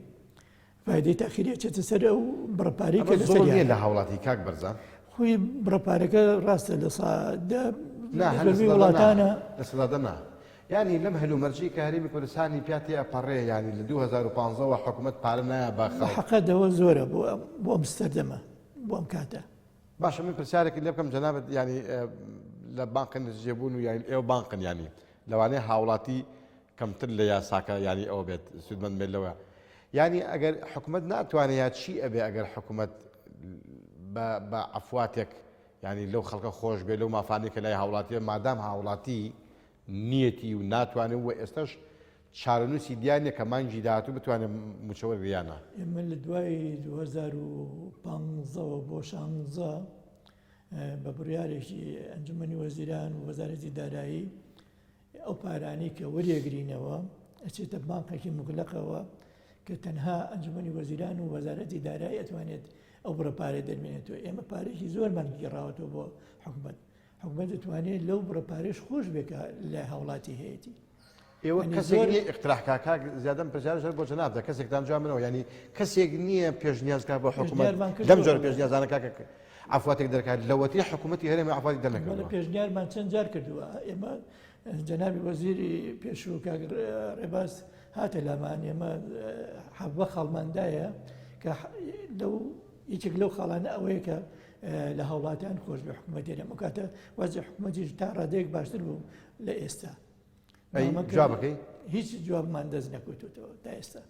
فایدەی تاخیری ئەچێتە سەر ئەو بڕە پارەی کە لەسەر نییە لە هاوڵاتی کاک بەرزان خۆی بڕە پارەکە ڕاستە 10% زۆربەی وڵاتانە 10% نا یانی لەم هەلومەرجەی کە هەرێمی کوردستانی پیا تێ ئەپەڕێ یانی لە 2015 وە حکومەت پارە نایە بە خەڵک حەقە دەوە زۆرە بۆ بۆ ئەم سەردەمە بۆ ئەم کاتە باشە من پرسیارێکی لێ بکەم جەنابت ینی لە بانقن جێبوون و یان ئێوە بانقن ینی لەوانەیە هاوڵاتی کەمتر لە یاساکە یانی ئەوە بێت سوودمەند بێت لەوە یانی ئەگەر حکومەت ناتوانێت یا چی ئەبێ ئەگەر حکومەت بە عەفواتێک ینی لەو خەڵکە خۆش بێ لەو مافانەی کە لای هاوڵاتیە مادام هاوڵاتی نیەتی و ناتوانێت و ئێستش چارەنووسی دیار نیە کە مانگی داهاتوو بتوانێت مووچە وەرگرێ یا نا. ئێمە لە دوای 2015ەوە بۆ 16 بە بڕیارێکی ئەنجومەنی وەزیران و وەزارەتی دارایی ئەو پارانەی کە وەریەگرینەوە ئەچێتە بانقێکی موغلەقەوە کە تەنها ئەنجومەنی وەزیران و وەزارەتی دارایی ئەتوانێت ئەو بڕە پارەی دەربێنێتەوە. ئێمە پارێکی زۆرمان گێڕاوەتەوە بۆ حکومەت. حکومەت دەتوانێت لەو بڕە پارەش خۆش بێ کە لای هاوڵاتی هەیەتی. ئێوە کەسێک نییە اقتراح کا کاک زیادەم پرسیارش هەر بۆ جەنابتە کەسێکتان جواب منەوە ینی کەسێک نییە پێشنیاز کا بۆ حکومەت لەم جۆرە پێشنیازانە کاکە عەفواتێک دەرکات لەوەتی حکوومەتی هەرێمی عەفواتی دەرنەکردووە. پێشنیارمان چەند جار کردووە ئێمە جەنابی وەزیری پێشوو کاک ڕێباز هاتە لامان ئێمە حەڤە خاڵماندایە کە لەو یەکێک لەو خاڵانە ئەوەیە کە لە هاوڵاتیان خۆش بێ حکوومەت هەرێم ئەو کاتە وەزعی حکوومەتیش تا ڕادەیەک باشتر بوو لە ئێستا. جوابەکەی هیچ جوابمان دەست نەکەوتوتەوە تا ئێستا.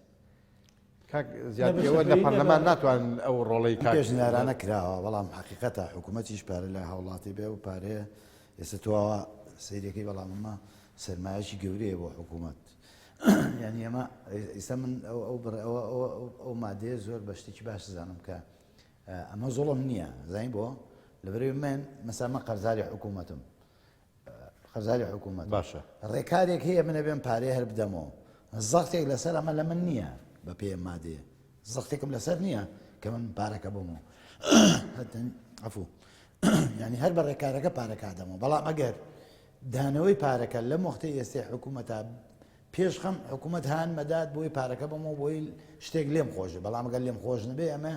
کاک زیاد ئێوە لە پەرلەمان ناتوان ئەو ڕۆڵەی کاک پێشنیارانە کراوە بەڵام حقیقەتە حکوومەتیش پارە لە هاوڵاتی بێ و پارەیە ئێستا تۆوە سەیرەکەی بەڵام ئەمە سەرمایەکی گەورەیە بۆ حکوومەت یعنی ئەمە ئێستا من ئەو ئەو بڕ ئەوە ئەو مادەیە زۆر بە شتێکی باش زانم کە ئەمە زوڵم نییە زانی بۆ لەبەرەوەی من مەسا من قەرزاری حکوومەتم قەرزاری حکوومەت باشە ڕێکارێک هەیە من ئەبێم پارەی هەر بدەمەوە زەختێک لەسەر ئەمە لە من نییە بە پێ مادەیە زەختێکم لەسەر نییە کە من پارەکە بمەوە عفو ینی هەر بە ڕێکارەکە پارەکە دەمەوە بەڵام ئەگەر دانەوەی پارەکە لەم وەختەی ئێستەی حکوومەتە پێش خەم حکوومەت هان مەدات بۆی پارەکە بەمەوە بۆی شتێک لێم خۆشە بەڵام گەر لێم خۆش نەبێ ئەمە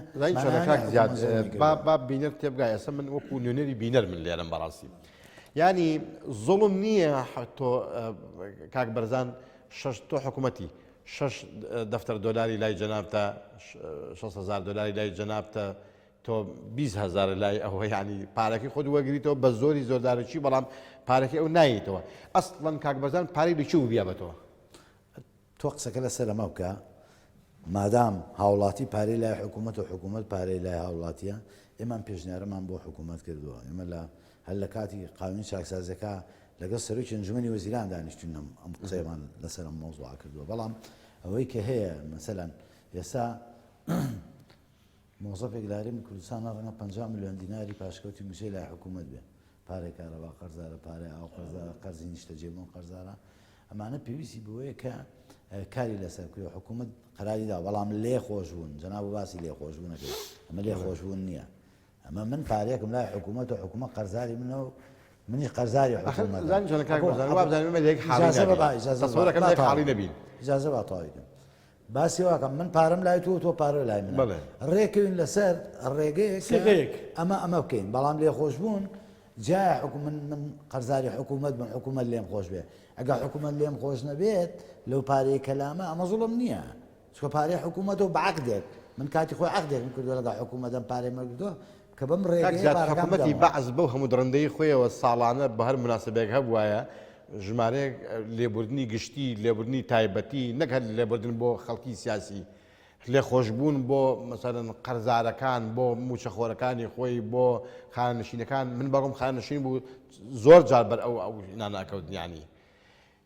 با بینەر تێبگا ئێستا من وەکو نوێنەری بینەر من لێرەم بەڕاستی ینی زوڵم نییە تۆ کاک بەرزان شش تۆ حکوومەتی شش دەفتەر دۆلاری لای جەنابتە 600 دلاری لای جەنابتە تۆ 20 هەزار لای ئەوە ینی پارەکەی خۆت وەگریتەوە بە زۆری زۆردارەکی بەڵام پارەکەی ئەو نایتەوە ئەسڵەن کاک بەرزان پارەی لە کوێ بیابەتەوە؟ تۆ قسەکە لەسەر ئەمە بکە مادام هاوڵاتی پارەی لای حکوومەت و حکوومەت پارەی لای هاوڵاتیە ئێمە ئەم پێشنیارەمان بۆ حکوومەت کردووە ئێمە لە هەر لە کاتی قانونی چاکسازیەکە لەگەڵ سەرۆکی ئەنجومەنی وەزیران دانیشتوین ئەم ئەم قسەیەمان لەسەر ئەم مەوزوعە کردووە بەڵام ئەوەی کە هەیە مەسەلەن ئێستا مۆزەفێک لە هەرێمی کوردستان ڕەنگە 50 ملیۆن دیناری پاشکەوتی مووچەی لای حکوومەت بێ پارەی کارەبا قەرزارە، پارەی ئاو قەرزارە، قەرزی نیشتەجێبوون قەرزارە، ئەمانە پێویستی بەوەیە کە کاری لەسەر بکرێت و حکوومەت قەراری داوە، بەڵام لێ خۆشبوون، جەناب باسی لێ خۆشبوونەکەی، ئەمە لێ خۆشبوون نییە، ئەمە من پارەیەکم لای حکوومەت و حکوومەت قەرزاری منە و منیش قەرزاری حکوومەتم. زانی چۆنە کاک بەرزان، وابزانم ئێمە لە یەک حاڵی نابین، تەسەورەکەم لە یەک حاڵی نەبین. ئیجازە با تەواوی کەم. باسی واکەم من پارەم لای تۆ تۆ پارە لای منە ڕێکەوین لەسەر ڕێگەیەک ئەمە ئەمە بکەین بەڵام لێخۆشبوون جای حکوم من من قەرزاری حکوومەت بم حکوومەت لێم خۆش بێ ئەگە حکوومەت لێم خۆش نەبێت لەو پارەی کەلامە ئەمە زوڵم نییە چکە پارەی حکوومەت و بەعقدێک من کاتی خۆی عقدێکم کردو لەگە حکوومەتم پارەی مەگردووە کە بەم ڕێگەیە حکوومەتی بەعس بەو هەموو دڕندەی خۆیەوە ساڵانە بە هەر مناسبێک هەبوایە ژمارەیەک لێبوردنی گشتی، لێبوردنی تایبەتی، نەک هەر لێبوردن بۆ خەڵکی سیاسی. لێخۆشبوون بۆ مەسەلەن قەرزارەکان بۆ موچەخۆرەکانی خۆی بۆ خانەنشینەکان من باوکم خانەنشین بوو زۆر جار بەر ئەو ئەو نانە ئەکەوت یانی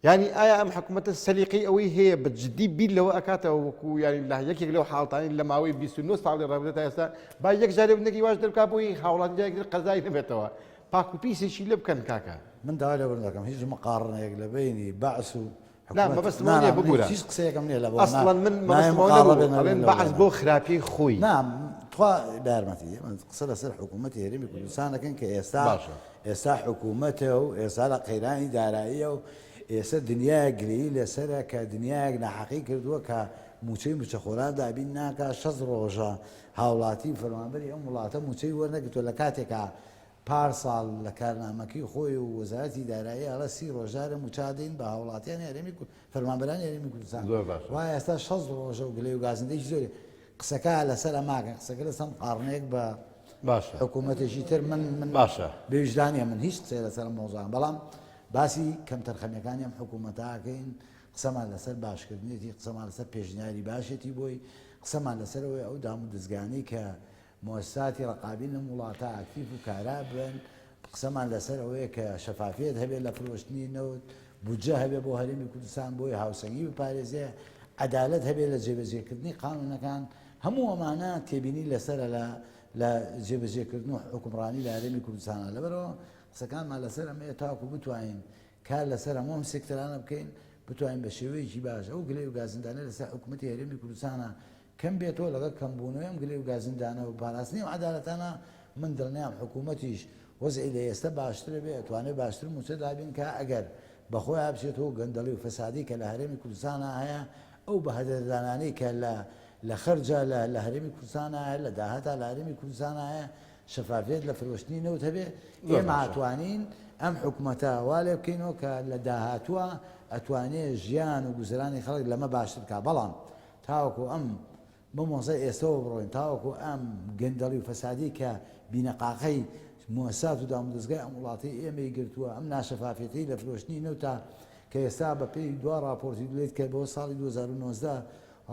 یانی ئایا ئەم حکوومەتە سەلیقەی ئەوەی هەیە بە جدی بیر لەوە ئەکاتەوە وەکو یانی لە یەکێک لەو حاڵتانی لە ماوەی 29 ساڵی ڕابردوو تا ئێستا با یەک جارێ بنێکی واش دەربکا بۆی هاوڵاتی جارێکی تر قەرزاری نەبێتەوە پاک و پیسێکی لێ بکەن کاکە. من داوای لێبوردن دەکەم هیچ مقاڕنەیەک لە بەینی بەعس و نا مەبەستم ئەوە نیە ببورە هیچ قسەیەکم نیە لە بۆ ئەسڵەن من مەبەستم ئەوە نەبوو ئەڵێم بەعس بۆ خراپی خۆی نا تخوا بە یارمەتی ئێمە قسە لەسەر حکوومەتی هەرێمی کوردستان دەکەین کە ئێستا باشە ئێستا حکوومەتە و ئێستا لە قەیرانی داراییە و ئێستا دنیایەک گلەیی لەسەرە کە دنیایەک ناحەقی کردووە کە مووچەی مووچەخۆران دابین ناکا شەست ڕۆژە هاوڵاتی و فەرمانبەری ئەم وڵاتە مووچەی وەرنەگرتووە لە کاتێکا پار ساڵ لە کارنامەکەی خۆی و وەزارەتی دارایی ئەڵێ سی ڕۆژ جارێ مووچە ئەدەین بە هاوڵاتیانی هەرێمی فەرمانبەرانی هەرێمی کوردستان زۆر باشە. وا ئێستا 60 ڕۆژە و گلەی و گازندەیەکی زۆری قسەکە لەسەر ئەماکەن قسەکە لەسەر مقاڕنەیەک بە باشە حکوومەتێکی تر من من باشە. بێویژدانیە من هیچ قسەی لەسەر ئەم مەوزوعە بەڵام باسی کەمتەرخەمیەکانی ئەم حکوومەتە ئەکەین قسەمان لەسەر باشکردنێتی قسەمان لەسەر پێشنیاری باشێتی بۆی قسەمان لەسەر ئەوەی ئەو دام و دەزگانەی کە موئەسساتی ڕەقابی لەم وڵاتە ئاکتیڤ و کارا بن، قسەمان لەسەر ئەوەیە کە شەفافیەت هەبێت لە فرۆشتنی نەوت، بودجە هەبێت بۆ هەرێمی کوردستان بۆی هاوسەنگی بپارێزێ، عەدالەت هەبێت لە جێبەجێکردنی قانونەکان، هەموو ئەمانە تێبینی لەسەرە لە لە جێبەجێکردن و حوکمڕانی لە هەرێمی کوردستانا، لەبەرئەوە قسەکانمان لەسەر ئەمەیە تاوەکو بتوانین کار لەسەر هەموو ئەم سێکتەرانە بکەین، بتوانین بە شێوەیەکی باش ئەو گلەی و گازندانەی لەسەر حکوومەتی هەرێمی کوردستانە کەم بێتەوە، لەگەڵ کەمبوونەوەی ئەم گلەی و گازندانە و پاراستنی ئەم عەدالەتانە، من دڵنیام حکوومەتیش وەزعی لە ئێستە باشترە بێ، ئەتوانێ باشتر مووچە دابین کا، ئەگەر بە خۆیا بچێتەوە و گەندەڵی و فەسادی کە لە هەرێمی کوردستانا هەیە، ئەو بەهەدەردانانەی کە لە لە خەرجا لە لە هەرێمی کوردستانا هەیە، لە داهاتا لە هەرێمی کوردستانا هەیە، شەفافیەت لە فرۆشتنی نەوت هەبێ، زۆر ئێمە باشە. ئەتوانین ئەم حکومەتە وا لێ بکەینەوە کە لە داهاتووا ئەتوانێ ژیان و گوزەرانی خەڵک لەمە باشتر بکا، بەڵام تاوەکو ئەم بەم وەزعەی ئێستەوە بڕۆین، تاوەکو ئەم گەندەڵی و فەسادەی کە بینەقاقەی موئەسسات و دامودەزگای ئەم وڵاتەی ئێمەی گرتووە، ئەم ناشەفافیەتەی لە فرۆشتنی نەوتا کە ئێستا بە پێی دوا ڕاپۆرتی دلۆیت کە بۆ ساڵی 2019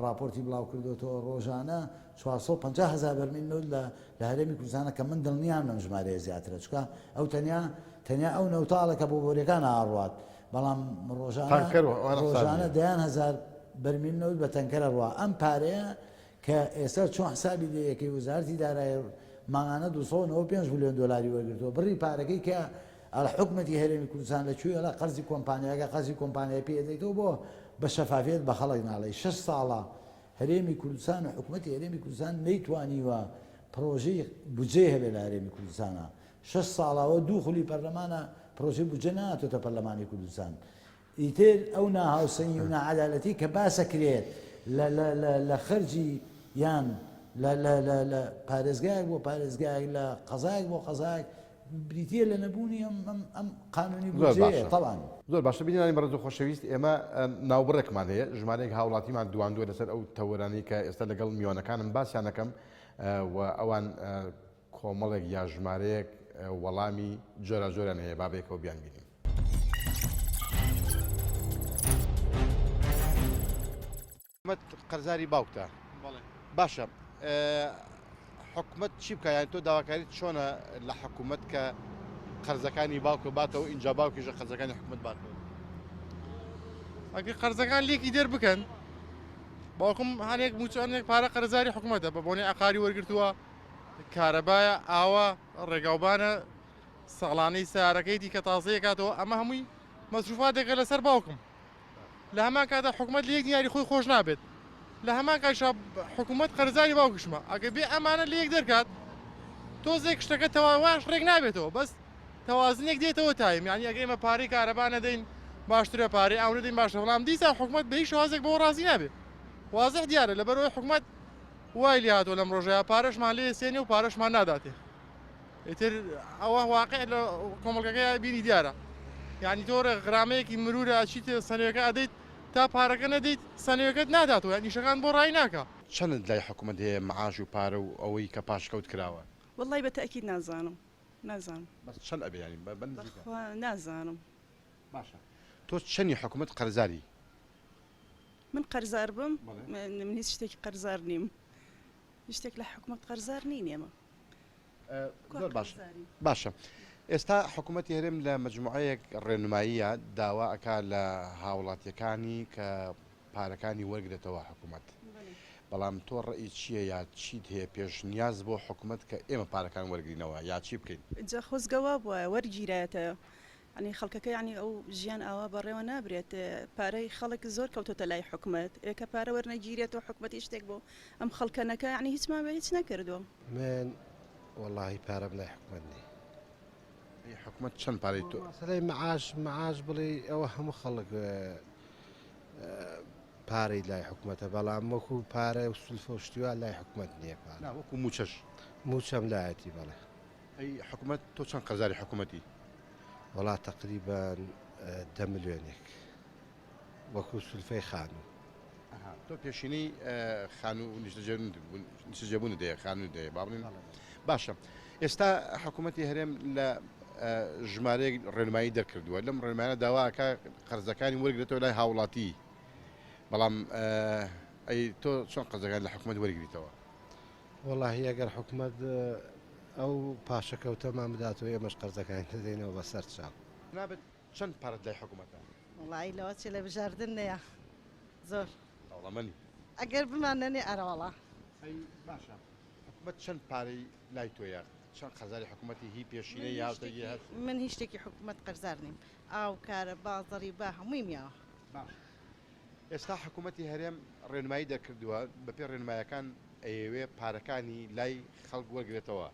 ڕاپۆرتی بڵاو کردۆتەوە ڕۆژانە 450 هەزار بەرمیل نەوت لە لە هەرێمی کوردستانە کە من دڵنیام لەم ژمارەیە زیاترە چونکە ئەو تەنیا تەنیا ئەو نەوتاڵە کە بۆ بۆریەکان ئاڕوات بەڵام ڕۆژانە تانکەر و ئەوانە حساب ڕۆژانە نییە. دەیان هەزار بەرمیل نەوت بە تەنکەر ئەڕوا ئەم پارەیە کە ئێستا چۆن حسابی لێ یەکەی وەزارەتی دارایی مانگانە 295 ملیۆن دۆلاری وەرگرتووە بڕی پارەکەی کە ئەڵ حکومەتی هەرێمی کوردستان لە کوێ ئەڵێ قەرزی کۆمپانیاکە قەرزی کۆمپانیای پێ ئەدەیتەوە بۆ بە شەفافیەت بە خەڵک ناڵێی شەش ساڵە هەرێمی کوردستان و حکومەتی هەرێمی کوردستان نەیتوانیوە پڕۆژەی بودجەی هەبێ لە هەرێمی کوردستانا شەش ساڵە ئەوە دوو خولی پەرلەمانە پڕۆژەی بودجە نەهاتۆتە پەرلەمانی کوردستان ئیتر ئەو ناهاوسەنگی و ناعەدالەتی کە باسەکرێت لە لە لە لە خەرجی یان لە لە لە لە پارێزگایەک بۆ پارێزگایەک لە قەزایەک بۆ قەزایەک بریتییە لە نەبوونی ئەم ئەم ئەم قانونی زۆر بودجەیە باشە تەبعەن. زۆر باشە بینەرانی بەڕێز و خۆشەویست ئێمە ناوبڕێکمان هەیە ژمارەیەک هاوڵاتیمان دواندووە لەسەر ئەو تەوەرانەی کە ئێستا لەگەڵ میوانەکانم باسیان ئەکەم و ئەوان کۆمەڵێک یا ژمارەیەک وەڵامی جۆراوجۆریان هەیە با بەیەکەوە بیانبینین. حکومەت قەرزاری باوکتە باشە حکومەت چی بکە یان تۆ داواکاریت چۆنە لە حکومەت کە قەرزەکانی باوکە باتەوە ئینجا باوکیشە قەرزەکانی حکومەت باتەوە ئەگەر قەرزەکان لێکی دەر بکەن باوکم هەنێک موچە هەنێک پارە قەرزاری حکومەتە بە بۆنەی عقاری وەرگرتووە کارەبایە ئاوە ڕێگاوبانە ساڵانەی سارەکەیتی کە تازەیە کاتەوە ئەمە هەمووی مەسروفاتێکە لەسەر باوکم لە هەمان کاتدا حکومەت لە یەک دیناری خۆی خۆش نابێت لە هەمان کاتیشا حکومەت قەرزاری باوکیشمە ئەگەر بێ ئەمانە لە یەک دەرکات تۆزێک شتەکە تەواواش ڕێک نابێتەوە بەس تەوازنێک دێتەوە تایم یعنی ئەگەر ئێمە پارەی کارەبا نەدەین باشترە پارەی ئاو نەدەین باشترە بەڵام دیسان حکومەت بە هیچ شێوازێک بەوە ڕازی نابێت وازح دیارە لەبەرئەوەی حکومەت وای لێ هاتووە لەم ڕۆژەیە پارەشمان لێ سێنێ و پارەشمان ناداتێ ئیتر ئەوە واقع لە کۆمەڵگەکەی بینی دیارە یعنی تۆ غرامەیەکی مرورە ئەچیت سەنەوەکە ئەدەیت تا پارەکە نەدەیت سەنەوەکەت ناداتەوە یعنی ئیشەکان بۆ ڕای ناکا. چەنت لای حکومەت هەیە معاش و پارە و ئەوەی کە پاشکەوت کراوە؟ وەڵای بە تەئکید نازانم نازانم. بەس چەند ئەبێ یانی بە نزیکە؟ بەخوا نازانم. باشە تۆ چەنی حکومەت قەرزاری؟ من قەرزار بم؟ من هیچ شتێکی قەرزار نیم. هیچ شتێک لە حکومەت قەرزار نین ئێمە. زۆر باش باشە ئێستا حکوومەتی هەرێم لە مجموعەیەک ڕێنماییە داوا ئەکا لە هاوڵاتیەکانی کە پارەکانی وەرگێتەوە حکوومەت بەڵام تۆ ڕئی چییە یا چیت هەیە پێشنیاز بۆ حکوومەت کە ئێمە پارەکان وەرگینەوە یا چی بکەین؟ جا خۆزگە وابوایە وەرگیرایەتە یانی خەڵکەکە یانی ئەو ژیان ئاوا بەڕێوە نابرێت پارەی خەڵک زۆر کەوتۆتە لای حکومەت ئێ کە پارە وەرنەگیرێت و حکومەت هیچ شتێک بۆ ئەم خەڵکە نەکا یانی هیچمان بە هیچ نەکردووە. من وەڵاهی پارەم لای حکومەت نیە. ئەی حکومەت چەند پارەی تۆ. مەسەلەی معاش معاش بڵێی ئەوە هەموو خەڵک پارەی لای حکومەتە بەڵام وەکو پارە و سولفە و شتی وا لای حکومەت نییە پارە. نا وەکو مووچەش. مووچەم لایەتی بەڵێ. ئەی حکومەت تۆ چەند قەرزاری حکومەتی؟ وەڵا تەقریبەن دە ملیۆنێک وەکو سولفەی خانوو. ئەها تۆ پێشینەی خانوو نیشتەجێبوونت هەیە خانووت هەیە با بڵێین باشە ئێستا حکوومەتی هەرێم لە ژمارەیەک ڕێنمایی دەرکردووە لەم ڕێنمایانە داوا ئەکا قەرزەکانی وەرگرێتەوە لای هاوڵاتی بەڵام ئەی تۆ چۆن قەرزەکان لە حکوومەت وەرگریتەوە؟ وەڵاهی ئەگەر حکومەت ئەو پاشەکەوتەمان بداتەوە ئێمەش قەرزەکانی دەدەینەوە بەسەر چاو. جەنابت چەند پارەت لای حکومەتە؟ وەڵایی لەوە چێ لە بژاردن نەیە زۆر. دەوڵەمەنی. ئەگەر بمانەنێ ئەرەوەڵا. ئەی باشە حکومەت چەند پارەی لای تۆیە؟ چەند قەرزاری حکومەتی هی پێشینەی هاوسەرگیری هەر. من هیچ شتێکی حکومەت قەرزار نیم ئاو کارەبا زەریبە هەموویم یاوە. باشە ئێستا حکوومەتی هەرێم ڕێنمایی دەرکردووە، بەپێی ڕێنمایەکان ئەیەوێ پارەکانی لای خەڵک وەرگرێتەوە،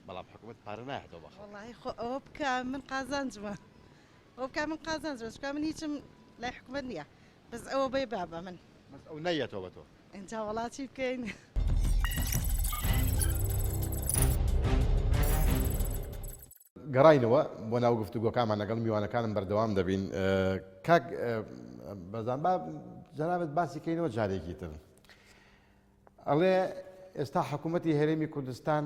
بەڵام حکوومەت پارە نایاتەوە بە خەڵک. وەڵاهی خۆ ئەوە بکا من قازانجمە، ئەوە بکا من قازانجمە، چونکە من هیچم لای حکوومەت نییە، بەس ئەوە بێ با بە من. بەس ئەو نایەتەوە بە تۆ. ئینجا وەڵا چی بکەین. گەڕاینەوە بۆ ناو گفتوگۆکانمان لەگەڵ میوانەکانم بەردەوام دەبین کاک بەزان با جەنابت باسی کەینەوە جارێکی تر ئەڵێ ئێستا حکوومەتی هەرێمی کوردستان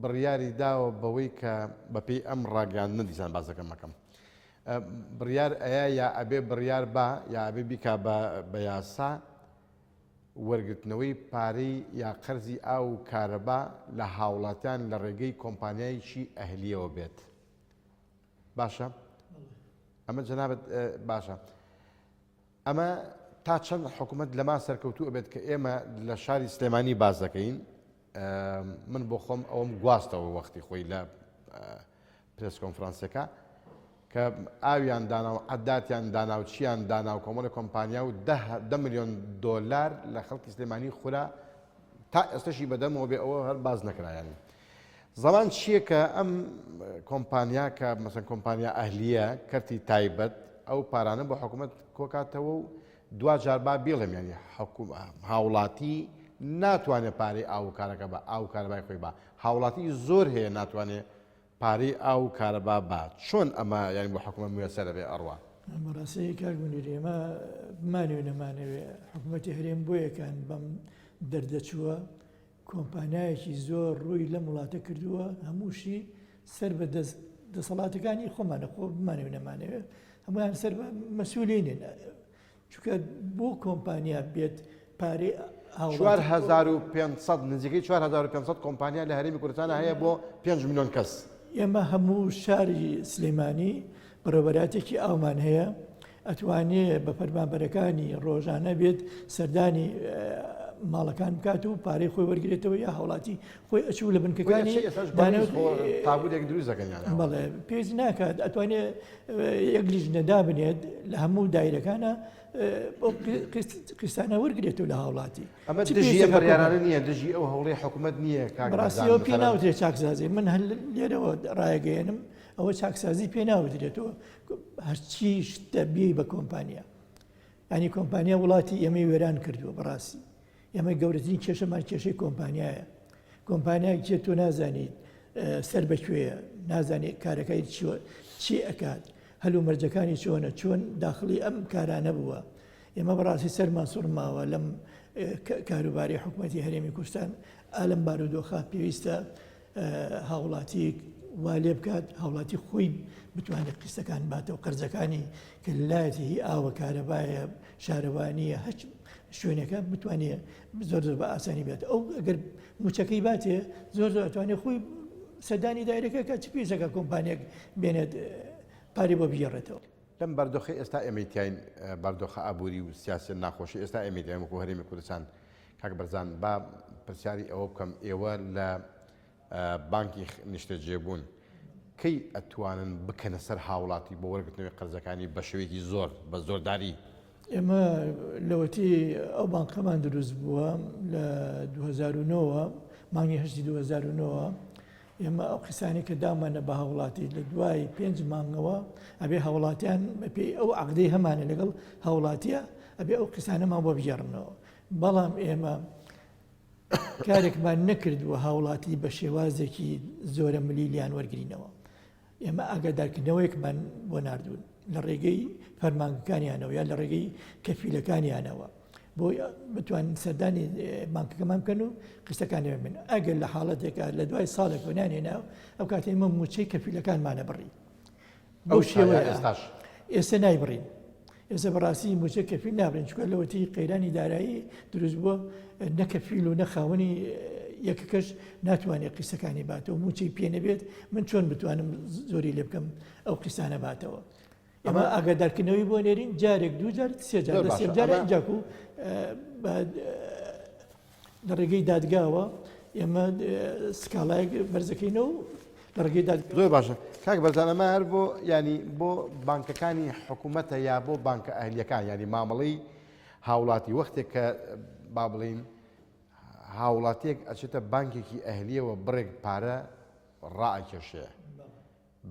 بڕیاری داوە بەوەی کە بەپێی ئەم ڕاگەاندنە دیسان باسەکەم مەکەم بڕیار ئەیە یا ئەبێ بڕیار با یا ئەبێ بیکا بە یاسا وەرگرتنەوەی پارەی یا قەرزی ئاو و کارەبا لە هاوڵاتیان لە ڕێگەی کۆمپانیایەکی ئەهلییەوە بێت. باشە؟ ئەمە جەنابت باشە. ئەمە تا چەند حکوومەت لەما سەرکەوتوو ئەبێت کە ئێمە لە شاری سلێمانی باس دەکەین من بۆ خۆم ئەوەم گواستەوە وەختی خۆی لە پرێس کۆنفرانسەکە کە ئاویان دانا و عەداتیان دانا و چیان دانا و کۆمەڵی کۆمپانیا و دە ملیۆن دۆلار لە خەڵکی سلێمانی خورا تا ئێستەشی بەدەمەوە بێ ئەوە هەر باز نەکرایانی زەمان چییە کە ئەم کۆمپانیا کە مەسەن کۆمپانیا ئەهلیە کەرتی تایبەت ئەو پارانە بۆ حکوومەت کۆکاتەوە و دواجار با بیڵێم یانی هاوڵاتی ناتوانێت پارەی ئاو و کارەکە بە ئاو و کارەبای خۆی بە هاوڵاتی زۆر هەیە ناتوانێت پارەی ئاو و کارەبا با چۆن ئەمە یانی بۆ حکومەت میسەرە بێ ئەڕوا؟ بەڕاستی کاک منیر ئێمە بمانەوێ نەمانەوێ حکوومەتی هەرێم بۆیەکان بەم دەردەچووە کۆمپانیایەکی زۆر ڕووی لەم وڵاتە کردووە هەمووشی سەر بە دەسەڵاتەکانی خۆمانە خۆ بمانەوێ نەمانەوێ هەموویان سەر بە مەسوولینن چونکە بۆ کۆمپانیا بێت پارەی هاوڵاتی 4500 نزیکەی 4500 کۆمپانیا لە هەرێمی کوردستان هەیە بۆ 5 ملیۆن کەس. ئێمە هەموو شاری سلێمانی بەڕێوەبەرایەتێکی ئاومان هەیە ئەتوانێ بە فەرمانبەرەکانی ڕۆژانە بێت سەردانی ماڵەکان بکات و پارەی خۆی وەرگێتەوە یا هاوڵاتی خۆی ئەچوو لە بنکەکانی تابوتێک دروست دەکەن بەڵێ پێویست ناکات ئەتوانێ یەک لیژنە دابنێت لە هەموو دایرەکانە قیستانە وەرگێتەوە لە هاوڵاتی ئەمە دژی ئەم بڕیارانە نییە دژی ئەو هەوڵی حکوومەت نییە کاکڕاستیەوە پێ ناوترێت چاکسازی من هەر لێرەوە ڕایگەیەنم ئەوە چاکسازی پێ ناوترێتەوە هەرچی شتە بی بە کۆمپانیا ینی کۆمپانیا وڵاتی ئێمەی وێران کردووە بەڕاستی ئێمە گەورەترین کێشەمان کێشەی کۆمپانیایە کۆمپانیای کێ تۆ نازانیت سەر بە کوێیە نازانێت کارەکەی چی ئەکات هەلو مەرجەکانی چۆنە چۆن داخلی ئەم کارانە بووە ئێمە بەڕاستی سەرمان سوڕماوە لەم کاروباری حکوومەتی هەرێمی کوردستان ئالم بارودۆخە پێویستە هاوڵاتی. وا لێ بکات هاوڵاتی خۆی بتوانێت قیستەکان باتەوە قەرزەکانی کە لایەتی هی ئاوە کارەبایە شارەوانیە هەچ شوێنەکە بتوانێت زۆر زۆر بە ئاسانی بێت ئەو ئەگەر موچەکەی باتێ زۆر زۆر ئەتوانێت خۆی سەردانی دایرەکە کە چ پێویستەکە کۆمپانیەک بێنێت پارەی بۆ بگێڕێتەوە. لەم باردۆخەی ئێستا ئێمەی تیاین باردۆخە ئابووری و سیاسیە ناخۆشی ئێستا ئێمەی تیاین وەکو هەرێمی کوردستان کاک بەرزان با پرسیاری ئەوە بکەم ئێوە لە بانکی نیشتەجێبوون کەی ئەتوانن بکەنە سەر هاوڵاتی بۆ وەرگرتنەوەی قەرزەکانی بە شێوەیەکی زۆر بە زۆرداری؟ ئێمە لەوەتی ئەو بانقەمان دروست بووە لە 2009ەوە مانگی هەشتی 2009ەوە ئێمە ئەو قسانەی کە داومانە بە هاوڵاتی لە دوای پێنج مانگەوە ئەبێ هاوڵاتیان بەپێی ئەو عقدەی هەمانە لەگەڵ هاوڵاتیە ئەبێ ئەو قسانەمان بۆ بگێڕنەوە بەڵام ئێمە کارێکمان نەکردووە هاوڵاتی بە شێوازێکی زۆرە ملی لیان وەرگینەوە ئێمە ئاگادارکردنەوەیەکمان بۆ ناردوون لە ڕێگەی فەرمانگەکانیانەوە یا لە ڕێگەی کەفیلەکانیانەوە بۆ بتوانن سەردانی بانکەکەمان بکەن و قیستەکانی بن ئەگەر لە حاڵەتێکە لە دوای ساڵێک و نانێنا ئەو کاتێ ئێمە موچەی کەفیلەکانمانە بڕی بەو شێوەیە ئێستاش ئێستا نایبڕین ئێستا بەڕاستی موچە کەفیل نابرین چونکە لەوەتی قەیرانی دارایی دروست بووە نە کەفیل و نە خاوەنی یەکەکەش ناتوانێت قیسەکانی باتەوە موچەی پێ نەبێت من چۆن بتوانم زۆری لێ بکەم ئەو قیسانە باتەوە ئەمە ئاگادارکردنەوەی بۆ نێرین جارێک دوو جار سێ جار لە سێ جار ئینجاکو لە ڕێگەی دادگاوە ئێمە سکاڵایەک بەرزەکەینەوە و لە ڕێگەی دادگا زۆر باشە کاک بەرزان ئەمە هەر بۆ ینی بۆ بانکەکانی حکوومەتە یا بۆ بانکە ئەهلیەکان ینی مامەڵەی هاوڵاتی وەختێک کە با بڵین هاوڵاتیەک ئەچێتە بانکێکی ئەهلیەوە بڕێک پارە ڕائەکێشێ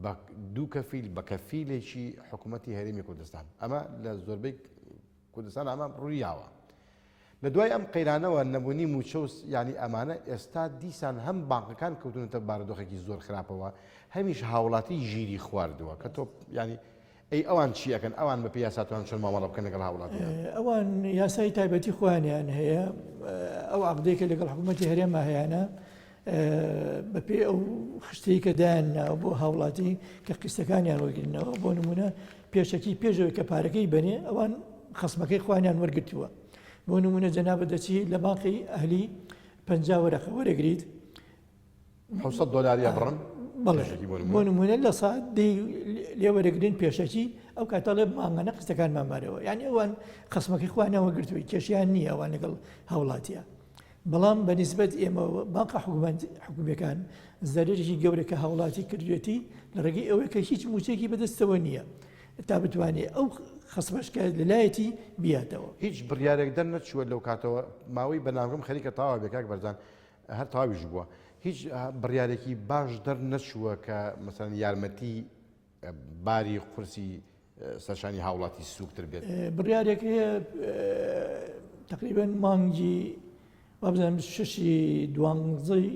بە دوو کەفیل بە کەفیلێکی حکوومەتی هەرێمی کوردستان ئەمە لە زۆربەی کوردستان ئەمە ڕوویاوە لە دوای ئەم قەیرانەوە نەبوونی مووچە و یانی ئەمانە ئێستا دیسان هەم بانقەکان کەوتونەتە بارودۆخێکی زۆر خراپەوە هەمیش هاوڵاتی ژیری خواردووە کە تۆ یانی ئەی ئەوان چی ئەکەن ئەوان بە پێی یاسا توان چۆن مامەڵە بکەن لەگەڵ هاوڵاتیان؟ ئەوان یاسای تایبەتی خۆیانیان هەیە ئەو عەقدەی کە لەگەڵ حکوومەتی هەرێما هەیانە بەپێی ئەو خشتەی کە دایانناوە بۆ هاوڵاتی کە قیستەکانیان وەرگرنەوە بۆ نمونە پێشەکی پێشەوەی کە پارەکەی بەنێ ئەوان خەسمەکەی خۆیانیان وەرگرتووە بۆ نمونە جەنابەت دەچی لە بانقی ئەهلی 50 وەرەقە وەرەگریت 600 دلار یا بڕن بەڵێ بۆ نمونە لە سا دەی لێ وەرەگرن پێشەکی ئەو کاتەڵێ مانگانە قستەکانمان بارەوە یعنی ئەوان خەسمەکەی خۆیانیان وەرگرتووی کێشیان نییە ئەوان لەگەڵ هاوڵاتیە بەڵام بە نیسبەت ئێمەوە بانقە حکومیەکان زەرەرێکی گەورە کە هاوڵاتی کردوێتی لە ڕێگەی ئەوەی کە هیچ موچەیەکی بەدەستەوە نییە تا بتوانێت ئەو خەسمەش کە لەلایەتی بیاتەوە. هیچ بڕیارێک دەرنەچووە لەو کاتەوە ماوەی بەرنامەکەم خەریکە تەواو بێ کاک بەرزان هەر تەواویش بووە هیچ بڕیارێکی باش دەرنەچووە کە مەسەلەن یارمەتی باری قورسی سەرشانی هاوڵاتی سووکتر بێت. بڕیارێک هەیە تقریبا مانگی وابزانم شەشی دوانزەی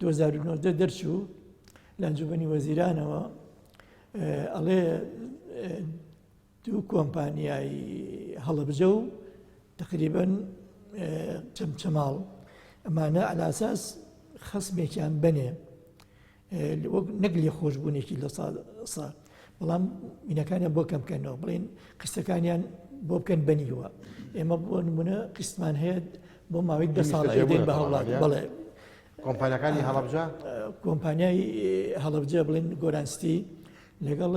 2019 دەرچوو لە ئەنجومەنی وەزیرانەوە ئەڵێ دوو کۆمپانیای هەڵەبجە و تقریبا چەمچەماڵ ئەمانە ئەلاساس خەسمێکیان بنێ وەک نەک لێخۆشبوونێکی لە سا بەڵام مینەکانیان بۆ کەم بکەنەوە بڵێن قیستەکانیان بۆ بکەن بەنیوە ئێمە بۆ نمونە قیستمان هەیە بۆ ماوەی دە ساڵ ئەیدەین بە هاوڵاتی بەڵێ کۆمپانیاکانی هەڵەبجە کۆمپانیای هەڵەبجە بڵێن گۆرانستی لەگەڵ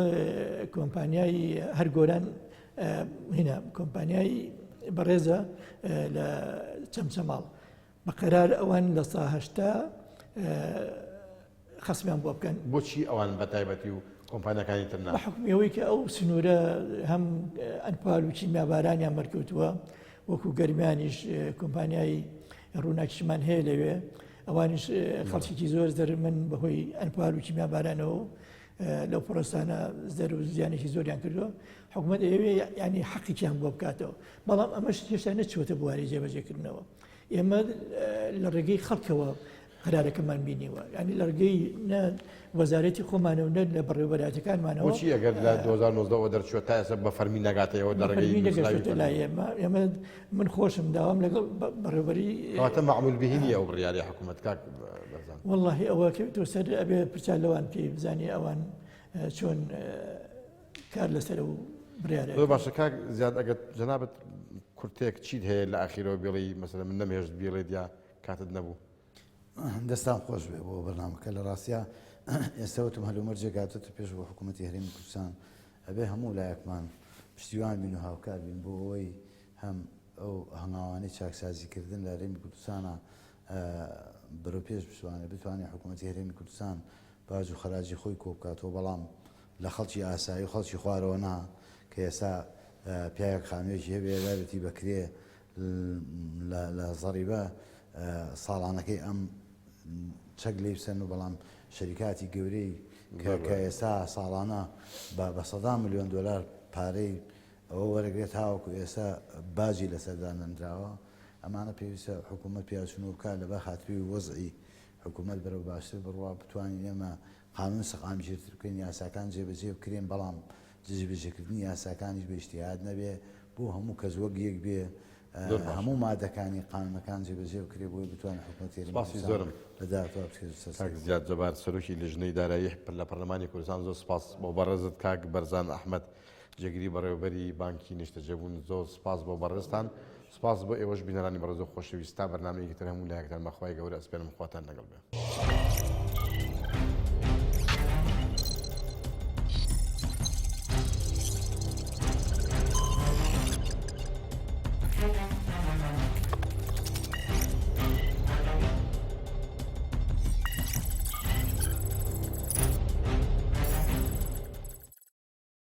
کۆمپانیای هەر گۆران هینا کۆمپانیای بەڕێزە لە چەمچەماڵ بە قەرار ئەوان لە سا 80 خەسمیان بۆ بکەن. بۆچی ئەوان بە تایبەتی و کۆمپانیاکانی تر نا؟ بە حوکمی ئەوەی کە ئەو سنوورە هەم ئەنفال و کیمیابارانیان بەرکەوتووە، وەکو گەرمیانیش کۆمپانیای ڕووناکیشمان هەیە لەوێ، ئەوانیش خەڵکێکی زۆر زەرەرمەند بەهۆی ئەنفال و کیمیابارانەوە لەو پرۆسانە زەرەر و زیانێکی زۆریان کردووە، حکومەت ئەیەوێ یانی حەقێکیان بۆ بکاتەوە، بەڵام ئەمەش هێشتا نەچووەتە بواری جێبەجێکردنەوە. ئێمە لە ڕێگەی خەڵکەوە. قەرارەکەمان بینیوە یانی لە ڕێگەی نە وەزارەتی خۆمانەوە نە لە بەڕێوەبەرایەتەکانمانەوە. بۆچی ئەگەر لە 2019 ەوە دەرچووە تا ئێستا بە فەرمی نەگاتە ئێوە لە ڕێگەی فەرمی نووسراوی نەگەشتۆتە فەرمی؟ لای ئێمە ئێمە من خۆشم داوام لەگەڵ بەڕێوەبەری کەواتە مەعمول بهی نییە ئەو بڕیارەی حکوومەت کاک بەرزان. وەڵاهی ئەوە کەوتۆ سەر ئەبێ پرسیار لەوان بکەی بزانی ئەوان چۆن کار لەسەر ئەو بڕیارە زۆر باشە کاک زیاد ئەگەر جەنابت کورتێک چیت هەیە لە ئاخیرەوە بێڵی مەسەلەن من نەمهێشت بیڵێت یا کاتت نەبوو. دەستان خۆش بێ بۆ بەرنامەکە لە ڕاستیا ئێستا وتم هەلومەرجێک هاتۆتە پێش بۆ حکوومەتی هەرێمی کوردستان ئەبێ هەموو لایەکمان پشتیوان بین و هاوکار بین بۆ ئەوەی هەم ئەو هەنگاوانەی چاکسازیکردن لە هەرێمی کوردستانە بەرەو پێش بچوانێت بتوانێت حکوومەتی هەرێمی کوردستان باج و خەراجی خۆی کۆ بکاتەوە بەڵام لە خەڵکی ئاسایی و خەڵکی خوارەوە نا کە ئێستا پیاوێک خانوویەکی هەبێ دابێتی بە کرێ لە زەڕیبە ساڵانەکەی ئەم چەک لێ بسەن و بەڵام شەریکاتی گەورەی کە ئێستا ساڵانە بە سەدان ملیۆن دۆلار پارەی ئەوە وەرەگرێت تاوەکو ئێستا باجی لەسەر دانەنراوە ئەمانە پێویستە حکوومەت پیاچونەوە بکات لەبەر خاتری وەزعی حکوومەت بەرەو باشتر بڕوا بتوانین ئێمە قانون سەقامگیرتر بکەین یاساکان جێبەجێ بکرێن بەڵام جێبەجێکردنی یاساکانیش بە ئیجتیهاد نەبێ بۆ هەموو کەس وەک یەک بێ زۆر باشە. هەموو مادەکانی قانونەکان جێبەجێ بکرێ بۆی بتوانێ حکومەتی هەرێمی سپاسی کوردستان زۆرم. لە داهاتووە بچێتە سەر کاک سەر. زیاد جەبار سەرۆکی لیژنەی دارایی لە پەرلەمانی کوردستان زۆر سپاس بۆ بەڕێزت کاک بەرزان ئەحمەد جێگری بەڕێوەبەری بانکی نیشتەجێبوون زۆر سپاس بۆ بەڕێزتان سپاس بۆ ئێوەش بینەرانی بەڕێز و خۆشەویست تا بەرنامەیەکی تر هەموو لایەکتان بە خوای گەورە ئەسپێرم خواتان لەگەڵ بێ.